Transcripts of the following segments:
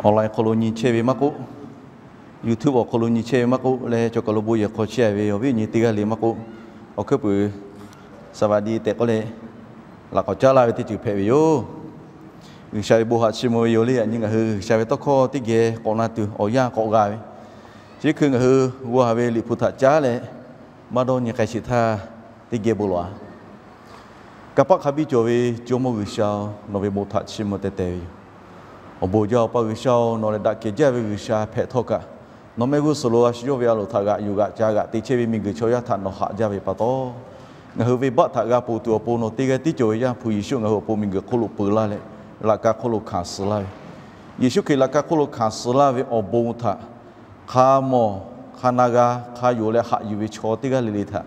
Online hk'aw lo nyi chehˇ ve maˇ k'oˆ, YouTube awˬ hk'aw lo nyi chehˇ ve maˇ k'oˆ leh, chaw kaˬ lo bon yehˬ hk'aw chehˇ ve awˬ viˉ awˬ nyi teˇ g'aˇ le maˇ k'oˆ, awˬ hkuiˉ puiˍ สวัสดี tehꞈ k'oˆ leh, laꞈ k'awꞈ caˉ laˇ ve teˇ ceuˬ hpehꞈ ve yoˬ. G'uiˬsha ve bon haꞈ chiˇ mvuh ve yoˬ le. Yaꞈ nyi ngaˬ hui G'uiˬsha ve tawˇ hkawˇ teˇ geh k'awꞈ na tuˬ awˬ yanˇ k'awꞈ g'a ve, chi hkui ngaˬ hui g'aw haˍ ve Liꞈ hpu htaꞈ caˉ leh maˇ dawˇ nyi k'ai sheˍ htaˇ, teˇ geh bon lawˬ-a. Kanˇ paˆ hk'a biˇ cawˬ ve Jawˇmawˇ G'uiˬsha-oˬ, nawˬ ve bon htaꞈ chiˇ mvuh teh teh ve yoˬ. Awˬ bon jaˇ Awˬ pa G'uiˬsha-oˬ, nawˬ lehˬ daꞈ kehˬ jaˇ ve G'uiˬsha hpehꞈ htawˇ kaꞈ, nawˬ mehˆ g'uˇ suhˍ lo a shu yawˇ ve a loˍ htaꞈ g'aꞈ yuˬ g'aꞈ ca g'aꞈ te chehˇ ve miˬguiˬ chaw yaˇ htaꞈ nawˬ haꞈ jaˇ ve pa taw, ngaˬ hui venˇbaˆ htaꞈ g'a ponˬ tuˬ awˬ pon nawˬ teˇ g'aˇ tiˉ cawˬ ve Yaˇ hpu Yeˍsuˆ ngaˬ hui awˬ pon miˬguiˬ hk'oˆ lo peuˬ laˇ leh, laꞈ ka hk'oˆ lo hkanˍ suh laˇ ve, Yeˍsuˆ Hkriꞈ laꞈ ka hk'oˆ lo hkanˍ suh laˇ ve awˬ bon htaꞈ hk'a mawˬ hk'a na g'a hk'a yonˍ leh haꞈ yuˬ ve chaw teˇ g'aˇ le le htaꞈ,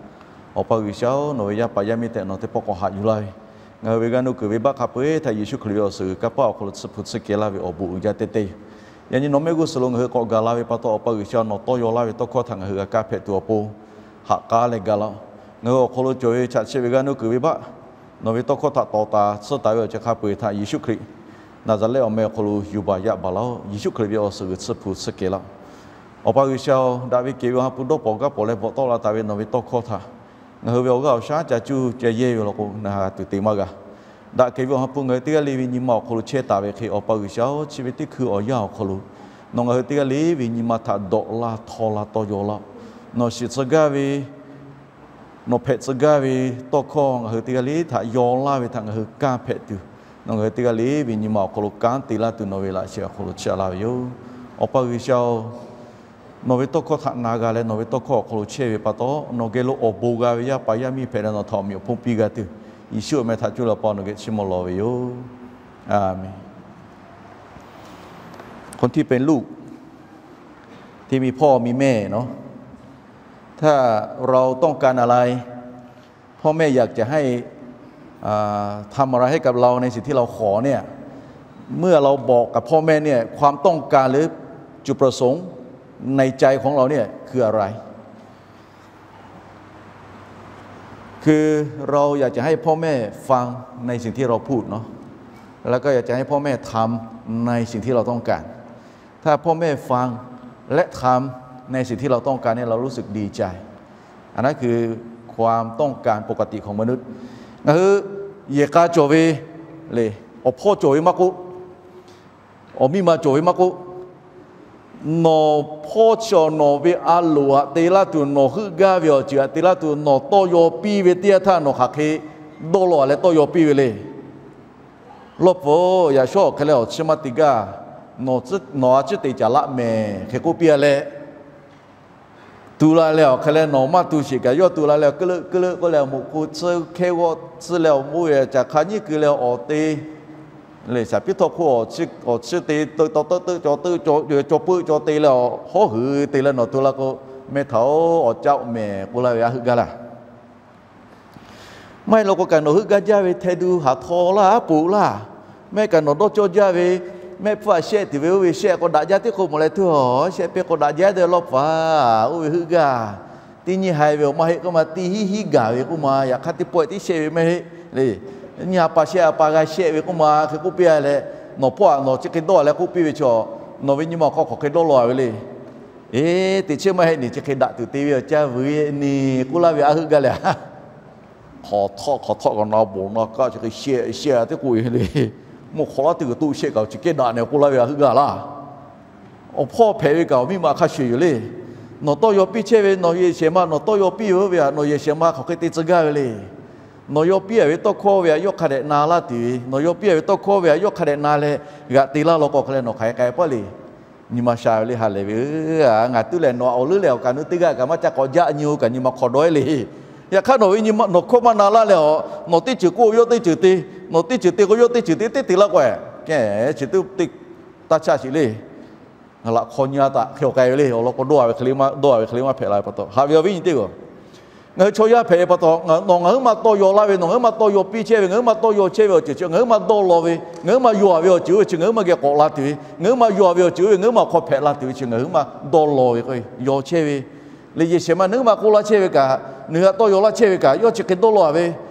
Awˬ pa G'uiˬsha-oˬ, nawˬ ve yaˇ paˍ yaˇ miˇ tehꞈ nawˬ teˇ pawˆ k'awꞈ haꞈ yuˬ laˇ ve, ngaˬ hui ve g'aˇ nuˇ kuiˬ venˇbaˆ hk'a peu-eˬ htaꞈ Yeˍsuˆ Hkriꞈ ve awˬ suhˍ g'uiˬ kanˇ paˆ awˬ hk'aw lo tsuhˇ hpu tsuhˇ kehˬ laˇ ve awˬ bon uiˍ jaˇ teˇ teˇ yoˬ. Yaꞈ nyi nawˬ mehˆ g'uˇ suhˍ lo ngaˬ hui k'awꞈ gaˬ la ve pa taw, Awˬ pa G'uiˬsha nawˬ tawˇ yaw laˇ ve tawˇ hkawˇ htaꞈ ngaˬ hui g'a kaˇ hpehꞈ tuˬ awˬ pon haꞈ k'aˉ leh gaˬ laˇ-oˆ. Ngaˬ hui awˬ hk'aw lo cawˬ ve chaꞈ chiˆ ve g'aˇ nuˇ kuiˬ venˇbaˆ, nawˬ ve tawˇ hkawˇ htaꞈ tawˍ taˍ tsuhˇ taˍ ve awˬ ceuˬ hk'a peu-eˬ htaꞈ Yeˍsuˆ Hkriꞈ Naˍzaˍrehˆ awˬ meh awˬ hk'aw lo yuˬ baˬ yaꞈ baˬ laˇ-oˆ. Yeˍsuˆ Hkriꞈ ve awˬ suhˍ g'uiˬ tsuhˇ hpu tsuhˇ kehˬ laˇ-oˆ. Awˬ pa G'uiˬsha-oˬ, daꞈ ve kehˬ ve awˬ ha hpu dawˇ pawnˍ gaˇ pawnˍ leh bvuhꞈ tawˆ la taˍ ve nawˬ ve tawˇ hkawˇ htaꞈ ngaˬ hui ve awˬ g'aˇ awˬ shaˉ ca cuˇ ca yehˇ ve law k'o, na ha tuˬ te maˇ g'a. Daꞈ kehˬ ve awˬ ha hpu ngaˬ hui teˇ g'aˇ le ve nyi ma awˬ hk'aw lo chehˇ taˍ ve hk'e, Awˬ pa G'uiˬsha-oˬ, chi ve teˇ hkui awˬ yanˇ awˬ hk'aw lo nawˬ ngaˬ hui teˇ g'aˇ le ve nyi ma htaꞈ dawꞈ laˇ htawˇ laˇ tawˇ yaw laˇ-oˆ. Nawˬ shiˍ tcuh gaˇ ve, nawˬ hpehꞈ tcuh gaˇ ve tawˇ hkawˇ ngaˬ hui teˇ g'aˇ le htaꞈ yaw laˇ ve htaꞈ ngaˬ hui kanˇ hpehꞈ tuˬ, nawˬ ngaˬ hui teˇ g'aˇ le ve nyi ma awˬ hk'aw lo kanˉ te laˇ tuˬ nawˬ ve laꞈ sheh awˬ hk'aw lo chiˇ aꞈ laˇ ve yoˬ. Awˬ pa G'uiˬsha-oˬ, nawˬ ve tawˇ hkawˇ htaꞈ na g'a leh nawˬ ve tawˇ hkawˇ awˬ hk'aw lo chehˇ ve pa taw, nawˬ geh lo awˬ bon g'a ve yaˇ paˍ yaˇ miˇ hpehꞈ leh nawˬ htaꞈ awˬ meꞈ awˬ hponˇ piˇ g'a tuˬ, Yeˍsuˆ awˬ meh htaꞈ cuˇ leh Awˬ pa nawˬ geh chiˇ mvuh lawˬ ve yoˬ. A menˬ. คนที่เป็นลูกที่มีพ่อมีแม่เนาะ ถ้าเราต้องการอะไร พ่อแม่อยากจะให้ อ่า ทำอะไรให้กับเราในสิ่งที่เราขอเนี่ย เมื่อเราบอกกับพ่อแม่เนี่ย ความต้องการหรือจุดประสงค์ในใจของเราเนี่ยคืออะไร คือเราอยากจะให้พ่อแม่ฟังในสิ่งที่เราพูดเนาะ แล้วก็อยากจะให้พ่อแม่ทำในสิ่งที่เราต้องการ ถ้าพ่อแม่ฟังและทำในสิ่งที่เราต้องการเนี่ย เรารู้สึกดีใจ อันนั้นคือความต้องการปกติของมนุษย์ Ngaˬ hui yehˬ k'a cawˬ ve le, awˬ hpawˇ cawˬ ve maˇ k'oˆ, awˬ miˇ ma cawˬ ve maˇ k'oˆ, nawˬ hpawˇ chi awˬ nawˬ ve a loˍ htaꞈ te laˇ tuˬ, nawˬ heuˆ gaˇ ve awˬ ceuˬ htaꞈ te laˇ tuˬ nawˬ tawˇ yaw piˇ ve teˇ yanˇ htaˇ nawˬ hk'aˬ hk'e dawˇ law leh tawˇ yaw piˇ ve le. Lawˇ pfuhˍ, yaꞈ shawˉ awˬ hk'e leh awˬ chiˇ maˇ te gaˇ. Nawˬ a ciˉ te caˍ laˆ mehˍ hk'e k'oˆ piˇ a leh, tu la leh awˬ hk'e leh nawˬ maˇ tu sheˍ kaꞈ, yawˇ tu la leh kuˇ leuˆ kuˇ leuˆ k'oˆ leh awˬ moˍ hk'u tsuhˇ hkehˇ g'awˇ tsuhˇ leh awˬ moˇ ve caˬ hk'a nyiˉ keu leh awˬ te le, shaˍ piˉ htawˇ hk'oˆ awˬ chiˇ te tawˇ teuˆ teuˆ caw teuˆ caw peuˆ caw te leh awˬ hawˉ huiˍ te leh nawˬ tu la k'o, meh htaꞈ-oˬ, awˬ caˆ-oˬ mehˍ k'oˆ laˇ ve a heuˆ gaˇ laˇ. Maˇ heˆ law k'o kaꞈ nawˬ heuˆ gaˇ jaˇ ve hteh duˬ haˍ htaw laˇ aˉ poꞈ laˇ. Mehˆ kaꞈ nawˬ dawˇ cawˇ jaˇ ve, mehˆ hpfuhˇ a shehˆ tuˬ ve oˇ ve shehˆ k'awꞈ daꞈ jaˇ teˇ hk'oˆ mawˬ leh tuˬ, shehˆ pehˇ k'awꞈ daꞈ jaˇ deh lawˇ paˍ, oˇ ve heuˆ gaˇ. Teˇ nyiˇ haiˬ ve awˬ maˇ heˆ k'oˆ ma, teˇ hinˉ hinˉ gaˬ ve k'oˆ ma, yaꞈ hk'aˇ teˇ pawehˇ tiˉ shehˆ ve maˇ heˆ le. Nyiˇ ha pa shehˆ ha pa g'a shehˆ ve k'oˆ ma hk'e k'oˆ piˇ a leh, nawˬ hpawˇ htaꞈ nawˬ chi hk'e dawˇ leh k'oˆ piˇ ve chaw, nawˬ ve nyi ma awˬ hk'aw hk'aˬ hk'e dawˇ law ve le. Eˬ, teꞈ chehˇ maˇ heˆ, nawˬ chi hk'e daꞈ tuˬ te ve awˬ caˇ vuiˬ e ni k'oˆ laˇ ve a heuˆ gaˇ leh, hk'aw htawˆ hk'aw htawˆ kaꞈ na bon na kaˆ chi hk'e shehˆ shehˆ teˇ k'oˆ e le. Mvuhˇ hk'awꞈ laˇ teˇ g'uiˬ toˆ shehˆ kaꞈ chi kehˉ daꞈ neh k'oˆ laˇ ve a heuˆ gaˇ laˇ. Awˬ hpawˇ hpehꞈ ve kaꞈ awˬ miˇ ma hk'a shuˍ yoˬ le. Nawˬ tawˇ yaw piˇ chehˇ ve nawˬ yehˬ shehˍ ma, nawˬ tawˇ yaw piˇ ve oˇ ve htaꞈ nawˬ yehˬ shehˍ ma hk'aˬ hk'e te tcuh gaˇ ve le. Nawˬ yaw piˇ a ve tawˇ hkawˇ ve htaꞈ yawˇ hk'a dehꞈ na laˇ tuˬ ve, nawˬ yaw piˇ a ve tawˇ hkawˇ ve htaꞈ yawˇ hk'a dehꞈ na leh g'aꞈ te laˇ law k'o, hk'a leh nawˬ hk'aˬ hk'e k'ai pawˆ le. Nyi ma sha ve le, ha lehˬ ve, ngaˬ tuˉ lehˬ nawˬ awˬ leuˉ leh awˬ kaꞈ nu teˇ g'aˇ kaꞈ maˇ ca k'awꞈ jaˆ nyi-o kaꞈ nyi ma hk'aw dawˇ e le. Yaꞈ hk'aˇ nawˬ ve nyi ma nawˬ hkawˇ maˇ na laˇ leh, nawˬ teˇ ceuˬ k'oˆ yawˇ teˇ ceuˬ te, nawˬ teˇ ceuˬ te k'o yawˇ teˇ ceuˬ te, teˇ te laˇ k'o, kehˬ chi teˇ taˇ chaˇ sheˍ le. Laꞈ hk'aw nyi a taꞈ hk'e awˬ k'ai ve le, awˬ lawn k'o dawˇ a ve hk'e le maˇ dawˇ a ve hk'e le maˇ hpehꞈ la ve pa taw, haꞈ ve awˬ viˉ nyi teˇ g'aˇ, ngaˬ hui chaw yaˇ hpehꞈ ve pa taw, nawˬ ngaˬ huiˉ ma tawˇ yaw laˇ ve, nawˬ ngaˬ huiˉ ma tawˇ yaw piˇ chehˇ ve, ngaˬ huiˉ ma tawˇ yaw chehˇ ve awˬ ceuˬ chi ngaˬ huiˉ ma dawˇ law ve, ngaˬ huiˉ ma yaw a ve awˬ ceuˬ oˇ ve chi ngaˬ huiˉ ma geh k'awꞈ la tuˬ ve, ngaˬ huiˉ ma yaw a ve awˬ ceuˬ oˇ ve ngaˬ huiˉ ma hk'aw hpehꞈ la tuˬ ve chi ngaˬ huiˉ ma dawˇ law ve k'o, yaw chehˇ ve le. Yehˬ shehˍ ma nawˬ huiˉ ma k'oˆ laˇ chehˇ ve kaꞈ, nawˬ hui htaꞈ tawˇ yaw laˇ chehˇ ve kaꞈ, yawˇ chi hk'e dawˇ law a ve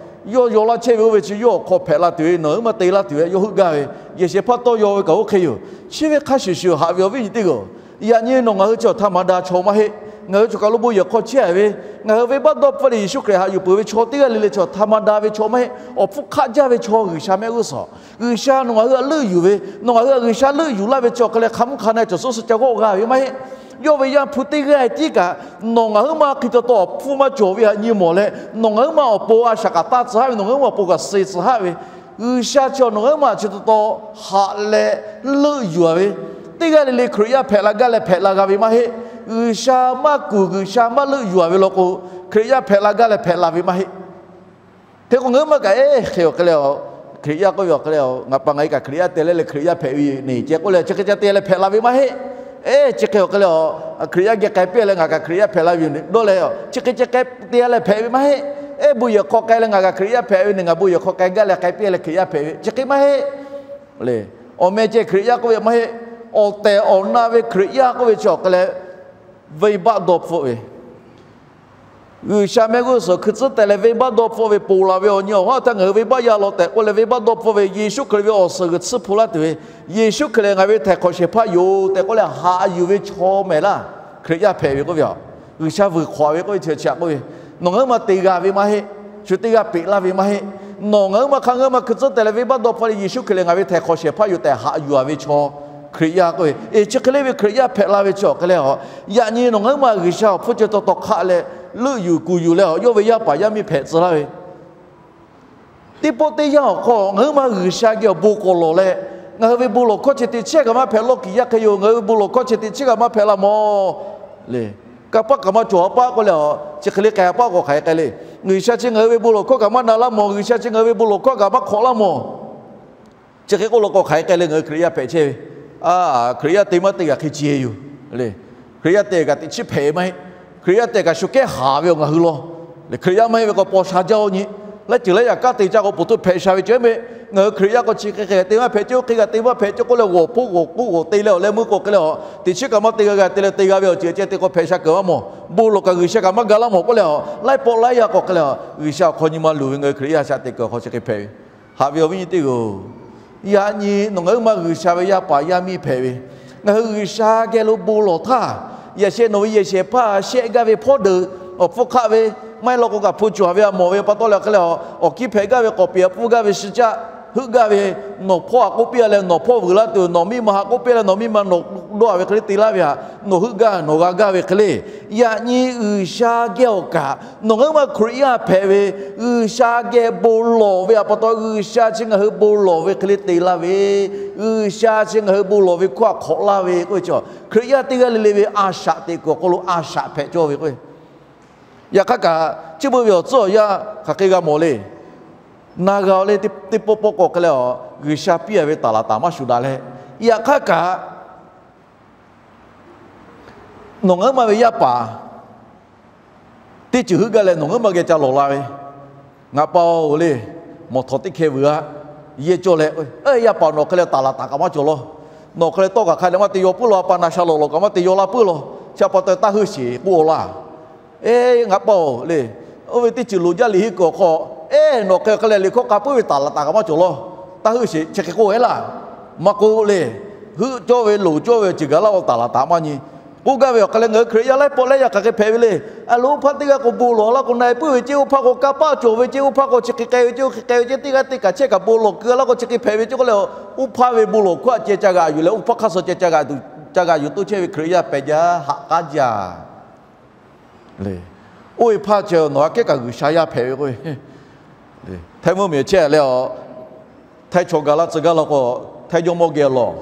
Yawˇ yaw laˇ chehˇ ve oˇ ve chi yawˇ awˬ hk'aw hpehꞈ la tuˬ ve, nawˬ hui maˇ te laˇ tuˬ ve yawˇ heuˆ gaˇ ve, yehˬ shehˍ hpaˇ tawˇ yaw ve kaꞈ oˇ hk'e yoˬ. Chi ve hk'a shuˍ shuˍ haꞈ ve awˬ viˉ nyi teˇ g'aˇ-oˬ, yaꞈ nyi nawˬ ngaˬ hui chi awˬ htaꞈ maˍ daꞈ chaw maˇ heˆ. Ngaˬ hui chaw kaˬ lo bon yehˬ hk'aw chehˇ ve, ngaˬ hui venˇbaˆ dawˇ hpfuhˆ leh Yeˍsuˆ Hkriꞈ haꞈ yuˬ peuˬ ve chaw teˇ g'aˇ le le chi awˬ htaꞈ maˍ daꞈ ve chaw maˇ heˆ. Awˬ hpfuhˇ hk'aˆ jaˇ ve chaw G'uiˬsha mehˆ g'uˇ suhˍ, G'uiˬsha nawˬ ngaˬ hui htaꞈ leuˆ yuˬ ve, nawˬ ngaˬ hui htaꞈ G'uiˬsha leuˆ yuˬ laˇ ve chi awˬ hk'e leh hk'a mvuhˇ hk'a na cawˬ suhˉ suhˉ ca g'awˆ g'a ve maˇ heˆ. Yawˇ ve Yaˇ hpu teˇ g'aˇ tiˉ kaꞈ nawˬ ngaˬ hui ma Hkriꞈ taw taw awˬ hpfuhˇ maˇ cawˬ ve htaꞈ nyi mawˬ leh, nawˬ ngaˬ hui ma awˬ pon a shaꞈ kaꞈ taˇ tcuh haˉ ve, nawˬ ngaˬ hui ma awˬ pon kaꞈ suh tcuh haˉ ve, G'uiˬsha chi nawˬ ngaˬ hui ma chi taw taw haꞈ leh leuˆ yuˬ-a ve, teˇ g'aˇ le le Hkriꞈ yaˇ hpehꞈ la gaˇ leh hpehꞈ la g'a ve maˇ heˆ. G'uiˬsha maˇ kuˬ, G'uiˬsha maˇ leuˆ yuˬ-a ve law k'o, Hkriꞈ yaˇ hpehꞈ la gaˇ leh hpehꞈ la ve maˇ heˆ. Hk'e k'o ngaˬ hui ma kaꞈ, eˬ, hk'e awˬ hk'e leh, Hkriꞈ yaˇ k'oˆ ve awˬ hk'e leh, ngaˬ pa ngaˬ e kaꞈ Hkriꞈ yaˇ te leh leh Hkriꞈ yaˇ hpehꞈ ve yoˬ neˬ ceh k'oˆ leh chi hk'e ca te leh hpehꞈ la ve maˇ heˆ. Eˬ, chi hk'e awˬ hk'e leh, Hkriꞈ yaˇ geh k'ai piˇ leh ngaˬ kaꞈ Hkriꞈ yaˇ hpehꞈ la ve yoˬ dawˇ leh, chi hk'e ca k'ai te leh hpehꞈ ve maˇ heˆ. Eˬ, bon yehˬ hk'aw k'ai leh ngaˬ kaꞈ Hkriꞈ yaˇ hpehꞈ ve neˬ, ngaˬ bon yehˬ hk'aw k'ai gaˇ leh k'ai piˇ leh Hkriꞈ yaˇ hpehꞈ ve, chi hk'e maˇ heˆ. Awˬ meh ceh Hkriꞈ yaˇ k'oˆ ve maˇ heˆ. Awˬ tehˬ awˬ na ve Hkriꞈ yaˇ k'oˆ ve chi awˬ hk'e leh, venˇbaˆ dawˇ hpfuhˆ ve, G'uiˬsha mehˆ g'uˇ suhˍ hkui tcuhˉ teh leh venˇbaˆ dawˇ hpfuhˆ ve ponˬ laˬ ve awˬ nyi awˬ haˉ htaˇ ngaˬ hui venˇbaˆ yaˇ law tehꞈ k'oˆ leh venˇbaˆ dawˇ hpfuhˆ ve, Yeˍsuˆ Hkriꞈ ve awˬ suhˍ g'uiˬ tsuhˇ hpu laˇ tuˬ ve, Yeˍsuˆ Hkriꞈ lehˬ ngaˬ ve htaiˍ hk'awꞈ shehˍ hpaˇ yoˬ tehꞈ k'oˆ leh haꞈ yuˬ ve chaw mehˍ laˇ. Hkriꞈ yaˇ hpehꞈ ve k'oˆ ve, G'uiˬsha vuiˬ hk'awꞈ ve k'oˆ ve chi chi htaꞈ k'oˆ ve, nawˬ ngaˬ hui ma te g'a ve maˇ heˆ. Shu teˇ g'aˇ peꞈ laˇ ve maˇ heˆ. Nawˬ ngaˬ hui ma hk'a ngaˬ hui ma hkui tcuhˉ teh leh venˇbaˆ dawˇ hpfuhˆ leh Yeˍsuˆ Hkriꞈ lehˬ ngaˬ ve htaiˍ hk'awꞈ shehˍ hpaˇ yoˬ tehꞈ haꞈ yuˬ-a ve chaw Hkriꞈ yaˇ k'oˆ ve, eˬ, chi hk'e le ve Hkriꞈ yaˇ hpehꞈ la ve chi awˬ hk'e leh, yaꞈ nyi nawˬ ngaˬ hui ma G'uiˬsha awˬ hpfuhˇ ceh taw taw hk'aˆ leh leuˆ yuˬ kuˬ yuˬ leh, yawˇ ve yaˇ paˍ yaˇ miˇ hpehꞈ tcuh laˇ ve, teˇ pawˆ teˇ yanˇ awˬ hk'aw ngaˬ hui ma G'uiˬsha geh awˬ bon k'awꞈ lawˬ leh, ngaˬ hui ve bon lawˬ hkawˇ chi teꞈ chiˉ kaꞈ maˇ hpehꞈ lawˇ kiˬ yaˇ hk'e yoˬ. Ngaˬ hui ve bon lawˬ hkawˇ chi teꞈ chiˉ kaꞈ maˇ hpehꞈ la mawˬ le. Kanˇ paˆ kaꞈ maˇ cawˬ a paˆ k'oˆ leh, chi hk'e le k'ai a paˆ k'awꞈ hk'aˬ hk'e k'ai le. G'uiˬsha chi ngaˬ hui ve bon lawˬ hkawˇ kaꞈ maˇ na laˇ mawˬ. G'uiˬsha chi ngaˬ hui ve bon lawˬ hkawˇ kaꞈ maˇ hk'awꞈ laˇ mawˬ. Chi hk'e k'oˆ law k'o hk'aˬ hk'e k'ai leh ngaˬ hui Hkriꞈ yaˇ hpehꞈ chehˇ ve, a, Hkriꞈ yaˇ te maˇ te kaꞈ hk'e ce yoˬ le. Hkriꞈ yaˇ te kaꞈ teꞈ chiˉ hpehꞈ maˇ heˆ. Hkriꞈ yaˇ te kaꞈ shu kehˉ haˍ ve awˬ ngaˬ hui law. Hkriꞈ yaˇ maˇ heˆ ve k'o paw sha jaˇ-oˆ nyi. Laiˉ ceuˬ laiˉ yaꞈ kanˉ te caˇ k'o poˬ toˆ hpehꞈ sha ve ceh meh. Ngaˬ hui Hkriꞈ yaˇ k'o chi hk'e hk'e te maˇ hpehꞈ ceh, oˇ hk'e g'a te maˇ hpehꞈ ceh k'oˆ leh g'awˬ hpoˆ g'awˬ k'oˆ g'awˬ te leh awˬ leh meuˇ k'o hk'e leh, teꞈ chiˉ kaꞈ maˇ te g'a g'a te leh te g'a ve awˬ ceuˬ ceh te k'o hpehꞈ sha kuiˬ maˇ mawˬ. Bon lawˬ kaꞈ G'uiˬsha kaꞈ maˇ ga laˇ mawˬ k'oˆ leh, laiˉ pawˆ laiˉ yaˇ k'o hk'e leh, G'uiˬsha awˬ hk'aw nyi ma luˬ ve ngaˬ hui Hkriꞈ yaˇ shaꞈ teꞈ kuiˬ awˬ hk'aw chi hk'e hpehꞈ ve. Haꞈ ve awˬ viˉ nyi teˇ g'aˇ-oˬ, yaꞈ nyi nawˬ ngaˬ hui ma G'uiˬsha ve yaˇ paˍ yaˇ miˇ hpehꞈ ve, ngaˬ hui G'uiˬsha geh lo bon lawˬ htaˇ, yaꞈ sheh nawˬ ve yehˬ shehˍ hpaˇ shehˆ gaˇ ve hpawˇ deuˬ, awˬ hpfuhˇ hk'aˆ ve, maˇ heˆ law k'o kaꞈ hpu cawˬ ve a mawˬ ve pa taw leh hk'e leh, awˬ kiˇ hpehꞈ gaˇ ve k'awꞈ peꞈ a pfuhˇ gaˇ ve shi caˆ heuˆ gaˇ ve, nawˬ hpawˇ a k'oˆ piˇ a leh nawˬ hpawˇ vuiˬ laˇ tuˬ, nawˬ miˇ ma htaꞈ k'oˆ piˇ a leh nawˬ miˇ ma nawˬ dawˇ a ve hk'e le te laˇ ve htaꞈ nawˬ heuˆ gaˇ nawˬ g'a gaˇ ve hk'e le, yaꞈ nyi G'uiˬsha geh awˬ kaꞈ nawˬ ngaˬ hui ma Hkriꞈ yaˇ hpehꞈ ve, G'uiˬsha geh bon lawˬ ve a pa taw G'uiˬsha chi ngaˬ hui bon lawˬ ve hk'e le te laˇ ve, G'uiˬsha chi ngaˬ hui bon lawˬ ve hkawˇ htaꞈ hk'awꞈ laˇ ve k'oˆ ve chi, Hkriꞈ yaˇ teˇ g'aˇ le le ve a shaꞈ teꞈ kuiˬ awˬ hk'aw lo a shaꞈ hpehꞈ cawˇ ve k'o, yaꞈ hk'aˇ kaꞈ chi beuꞈ ve awˬ tcuhˉ awˬ yanˇ hk'aˬ hk'e g'a mawˬ le. Na g'a-oˬ le, teˇ pawˆ pawˆ k'o hk'e leh, G'uiˬsha piˇ a ve taˍ laˍ taˍ maˇ shuˍ daꞈ leh, yaꞈ hk'aˇ kaꞈ nawˬ ngaˬ hui ma ve yaˇ paˍ teˇ ceuˬ heuˆ gaˇ leh nawˬ ngaˬ hui ma geh ca lawˬ la ve, ngaˬ pa-oˬ le, mawˬ htawˍ teˇ hkeh vuiˬ a, yehˇ cawˇ leh, yaˇ paˍ nawˬ hk'e leh taˍ laˍ taˍ kaꞈ maˇ cawˬ law. Nawˬ hk'e leh tawˇ kaꞈ hk'a dehꞈ maˇ te yaw puiˉ law, a pa na sha lawˬ lawˬ kaꞈ maˇ te yaw laˇ puiˉ law. Chi a pa taw taˇ heuˆ sheˍ k'oˆ-a laˇ. Eˬ, ngaˬ pa-oˬ le, oˇ ve teˇ ceuˬ loˍ jaˇ liꞈ henˇ kuiˬ awˬ hk'aw, eˬ, nawˬ hk'e hk'e leh liꞈ hkawˇ k'a puiˉ ve taˍ laˍ taˍ kaꞈ maˇ cawˬ law. Taˇ heuˆ sheˍ, chi hk'e k'oˆ-e laˇ. Maˇ k'oˆ le. Heuˆ cawˇ ve loˍ cawˇ ve awˬ ceuˬ gaˬ laˇ k'o taˍ laˍ taˍ maˇ nyi. K'oˆ gaˇ ve awˬ hk'e leh ngaˬ hui Hkriꞈ yaˇ laiˉ pawˆ laiˉ yaˇ hk'aˬ hk'e hpehꞈ ve le. A lo, oˇ hpaˇ teˇ g'aˇ k'o bon lawˬ laˇ k'o na-e puiˉ ve ceˇ, oˇ hpaˇ k'o kanˇ paˆ cawˬ ve ceˇ, oˇ hpaˇ k'o chi hk'e k'ai ve ceˇ, oˇ hk'e k'ai ve ceˇ, teˇ g'aˇ teˇ kaꞈ chehˇ kaꞈ bon lawˬ keu laˇ k'o chi hk'e hpehꞈ ve ceˇ k'oˆ leh, oˇ hpaˇ ve bon lawˬ hkawˇ htaꞈ ceh ca g'aꞈ yuˬ leh oˇ hpaˇ hk'aˇ suh ceh ca g'aꞈ yuˬ toˇ chehˇ ve Hkriꞈ yaˇ hpehꞈ jaˇ, haꞈ k'aˉ jaˇ. Oˇ ve hpaˇ ceh nawˬ aꞈ kehˉ kaꞈ G'uiˬsha yaˇ hpehꞈ ve k'o, Htaiˇ mvuhˇmiˬ chehˇ leh, Htaiˇ chaw gaˬ laˇ tcuh gaˇ law k'o, Htaiˇ jawˇmawˇ geh lawˬ,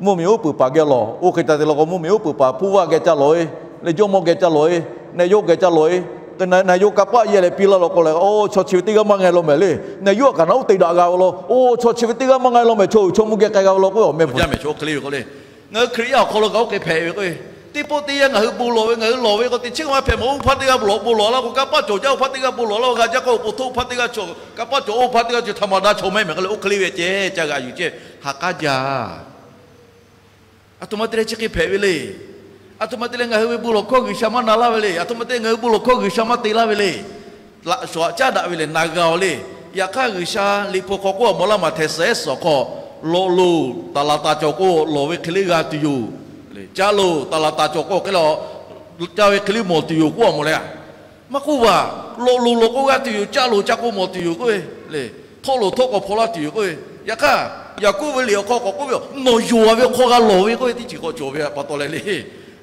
mvuhˇmiˬ uˉ peunˍ paˍ geh lawˬ, oˇ hk'e ca te law k'o mvuhˇmiˬ uˉ peunˍ paˍ hpuˇ vaˇ geh ca lawˬ-e, leh jawˇmawˇ geh ca lawˬ-e, neh yawˇ geh ca lawˬ-e, neh yawˇ kanˇ paˆ yehˇ leh piˇ laˇ law k'o leh, oˇ chaw chi ve teˇ g'aˇ maˇ nga law mehˍ le. Neh yawˇ kaꞈ na uˉ te daꞈ g'a ve law, oˇ chaw chi ve teˇ g'aˇ maˇ nga law mehˍ, chaw uiˍ chaw mvuhˇ geh k'ai g'a ve law k'o, awˬ meh bvuhˬ jaˇ mehˍ. Chaw hk'e le ve k'o le, ngaˬ hui Hkriꞈ yaˇ awˬ hk'aw lo kaꞈ oˇ hk'e hpehꞈ ve k'o, teˇ pawˆ teˇ yanˇ ngaˬ hui bon lawˬ ve, ngaˬ hui lawˬ ve k'o teˇ chiˉ maˇ hpehꞈ mawˬ. Oˇ hpaˇ teˇ g'aˇ bon lawˬ, bon lawˬ laˇ k'o kanˇ paˆ cawˬ jaˇ, oˇ hpaˇ teˇ g'aˇ bon lawˬ laˇ k'o g'a jaˇ k'o, awˬ pon htoˆ oˇ hpaˇ teˇ g'aˇ cawˬ, kanˇ paˆ cawˬ, oˇ hpaˇ teˇ g'aˇ cawˬ, htaꞈ maˍ daꞈ chaw maˇ heˆ mehˍ k'o le, oˇ hk'e le ve ceh ca g'aꞈ yuˬ ceh, haꞈ k'aˉ jaˇ. Aˬ htoꞈ ma te leh chi hk'e hpehꞈ ve le. Aˬ htoꞈ ma te leh ngaˬ hui ve bon lawˬ hkawˇ G'uiˬsha maˇ na laˇ ve le. Aˬ htoꞈ ma te leh ngaˬ hui bon lawˬ hkawˇ G'uiˬsha maˇ te laˇ ve le. Laꞈ shawnˍ aꞈ caˉ daꞈ ve lehˬ na g'a-oˬ le. Yaꞈ hk'aˇ, G'uiˬsha liꞈ hpu hk'aw k'oˆ a mawˬ laˇ maˬ htehˍ suhˍ ehˉ suhˍ awˬ hk'aw, lawꞈ loˬ taˍ laˍ taˍ cawˬ k'o lawˬ ve hk'e le g'a tuˬ yoˬ. Caˇ loˬ taˍ laˍ taˍ cawˬ k'o hk'e le, caˇ ve hk'e le mawˬ tuˬ yoˬ k'oˆ a mawˬ le. Maˇ k'oˆ vaˬ, lawꞈ loˬ lawꞈ k'o g'a tuˬ yoˬ, caˇ loˬ caˇ k'o mawˬ tuˬ yoˬ k'oˆ ve le. Htawˆ loˬ htawˆ k'awꞈ hpaw laˇ tuˬ yoˬ k'oˆ ve. Yaꞈ hk'aˇ, Yaˍkoˆ ve liꞈ awˬ hk'aw k'awꞈ k'oˆ ve, nawˬ yonˍ a ve hk'aw g'a lawˬ ve k'oˆ ve teˇ ceuˬ k'awꞈ cawˬ ve pa taw leh le.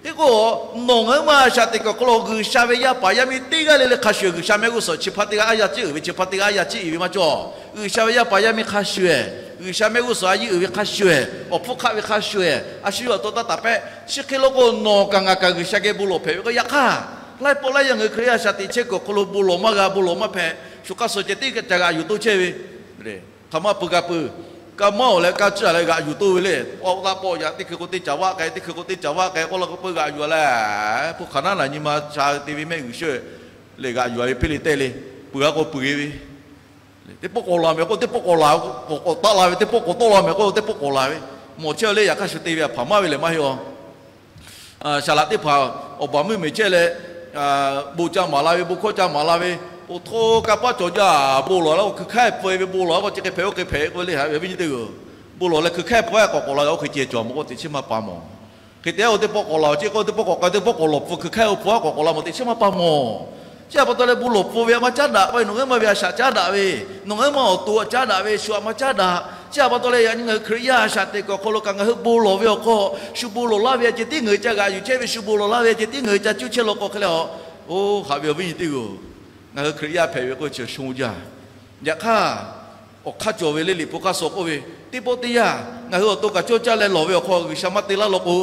Hk'e k'o, nawˬ ngaˬ hui ma shaꞈ teꞈ kuiˬ awˬ hk'aw lo G'uiˬsha ve yaˇ paˍ yaˇ miˇ teˇ g'aˇ le le hk'a shuˍ, G'uiˬsha mehˆ g'uˇ suhˍ chi hpaˇ teˇ g'aˇ a yaˇ ciˉ uiˍ ve, chi hpaˇ teˇ g'aˇ a yaˇ ciˉ uiˍ ve maˇ cawˬ. G'uiˬsha ve yaˇ paˍ yaˇ miˇ hk'a shuˍ, G'uiˬsha mehˆ g'uˇ suhˍ a yiˇ uiˍ ve hk'a shuˍ, awˬ hpfuhˇ hk'aˆ ve hk'a shuˍ, a shu yawˇ to taˇ taˍ pehˆ. Chi hk'e lo k'o, nawˬ kaꞈ ngaˬ kaꞈ G'uiˬsha geh bon lawˬ hpehꞈ ve k'o, yaꞈ hk'aˇ, laiˉ pawˆ laiˉ yaˇ ngaˬ hui Hkriꞈ yaˇ shaꞈ teꞈ chehˇ kuiˬ awˬ hk'aw lo bon lawˬ maˇ g'a, bon lawˬ maˇ hpehꞈ. Shu hk'aˇ suh ceh teˇ ca g'aꞈ yuˬ toˇ chehˇ ve. Hk'aˬ ma peuˬ kaꞈ peuˬ, kaˇ maˇ awˬ leh kaˇ ciˇ a leh g'aꞈ yuˬ toˇ ve le. Awˬ taˆ pawˆ yaꞈ teˇ hkui k'o teˇ caˍ vaˆ k'ai, teˇ hkui k'o teˇ caˍ vaˆ k'ai k'oˆ la k'o, peu g'aꞈ yuˬ a leh, hpu hk'aˬ naˉ naˬ nyi ma sha te ve mehˆ g'uiˬ sheuˆ leh g'aꞈ yuˬ a ve hpeˇ le tehˇ le. Peuˬ a k'o peuˬ e ve, teˇ pawˆ k'awꞈ laˬ mehˍ k'o teˇ pawˆ k'awꞈ laˬ, k'awꞈ taˆ la ve, teˇ pawˆ k'awꞈ tawˆ la mehˍ k'o teˇ pawˆ k'awꞈ laˬ ve, mawˬ chehˇ le. Yaꞈ hk'aˇ shu te ve a hpaˍ maˇ ve lehˬ maˇ heˆ a. Saˍ laꞈ teˇ hpaˍ awˬ baˬ meuˇ meˬ chehˇ leh, bon ca maˍ la ve, bon hkawˇ ca maˍ la ve, oˇ htaˇ kanˇ paˆ cawˬ jaˇ, bon lawˬ la k'o hkui hk'aiˉ pfuh e ve, bon lawˬ la k'o chi hk'e hpehꞈ oˇ hk'e hpehꞈ k'oˆ ve le. Haꞈ ve awˬ viˉ nyi teˇ g'aˇ, bon lawˬ leh hkui hk'aiˉ pfuh a k'awꞈ k'awꞈ la oˇ hk'e ceh cawˬ mawˬ k'o teꞈ chiˉ maˇ pa mawˬ. Hk'e te oˇ teˇ pawˆ k'awꞈ laˬ oˬ ceˇ k'o teˇ pawˆ k'awꞈ k'ai, teˇ pawˆ k'awꞈ lawˬ pfuh hkui hk'aiˉ oˇ pfuh a k'awꞈ k'awꞈ la mawˬ teꞈ chiˉ maˇ pa mawˬ. Chi a pa taw leh bon lawˬ pfuh ve a maˇ caˉ daꞈ k'oˆ ve, nawˬ ngaˬ hui ma ve a shaꞈ caˉ daꞈ ve, nawˬ ngaˬ hui ma awˬ to a caˉ daꞈ ve, shu a maˇ caˉ daꞈ. Chi a pa taw leh yaꞈ nyi ngaˬ hui Hkriꞈ yaˇ a shaꞈ teꞈ kuiˬ awˬ hk'aw lo kaꞈ ngaˬ hui bon lawˬ ve awˬ hk'aw, shu bon lawˬ laˇ ve a ceh tiˉ ngaˬ hui ca g'aꞈ yuˬ chehˇ ve, shu bon lawˬ laˇ ve a ceh tiˉ ngaˬ hui ca cuˇ chehˇ law k'o hk'e leh a, oˇ haꞈ ve awˬ viˉ nyi teˇ g'aˇ, ngaˬ hui Hkriꞈ yaˇ hpehꞈ ve k'oˆ chi shon jaˇ. Yaꞈ hk'aˇ, awˬ hk'aˇ cawˬ ve le liꞈ hpu hk'aˇ suh k'oˆ ve, teˇ pawˆ teˇ yanˇ ngaˬ hui awˬ to kaꞈ cawˇ caˇ leh lawˬ ve awˬ hk'aw G'uiˬsha maˇ te laˇ law k'o,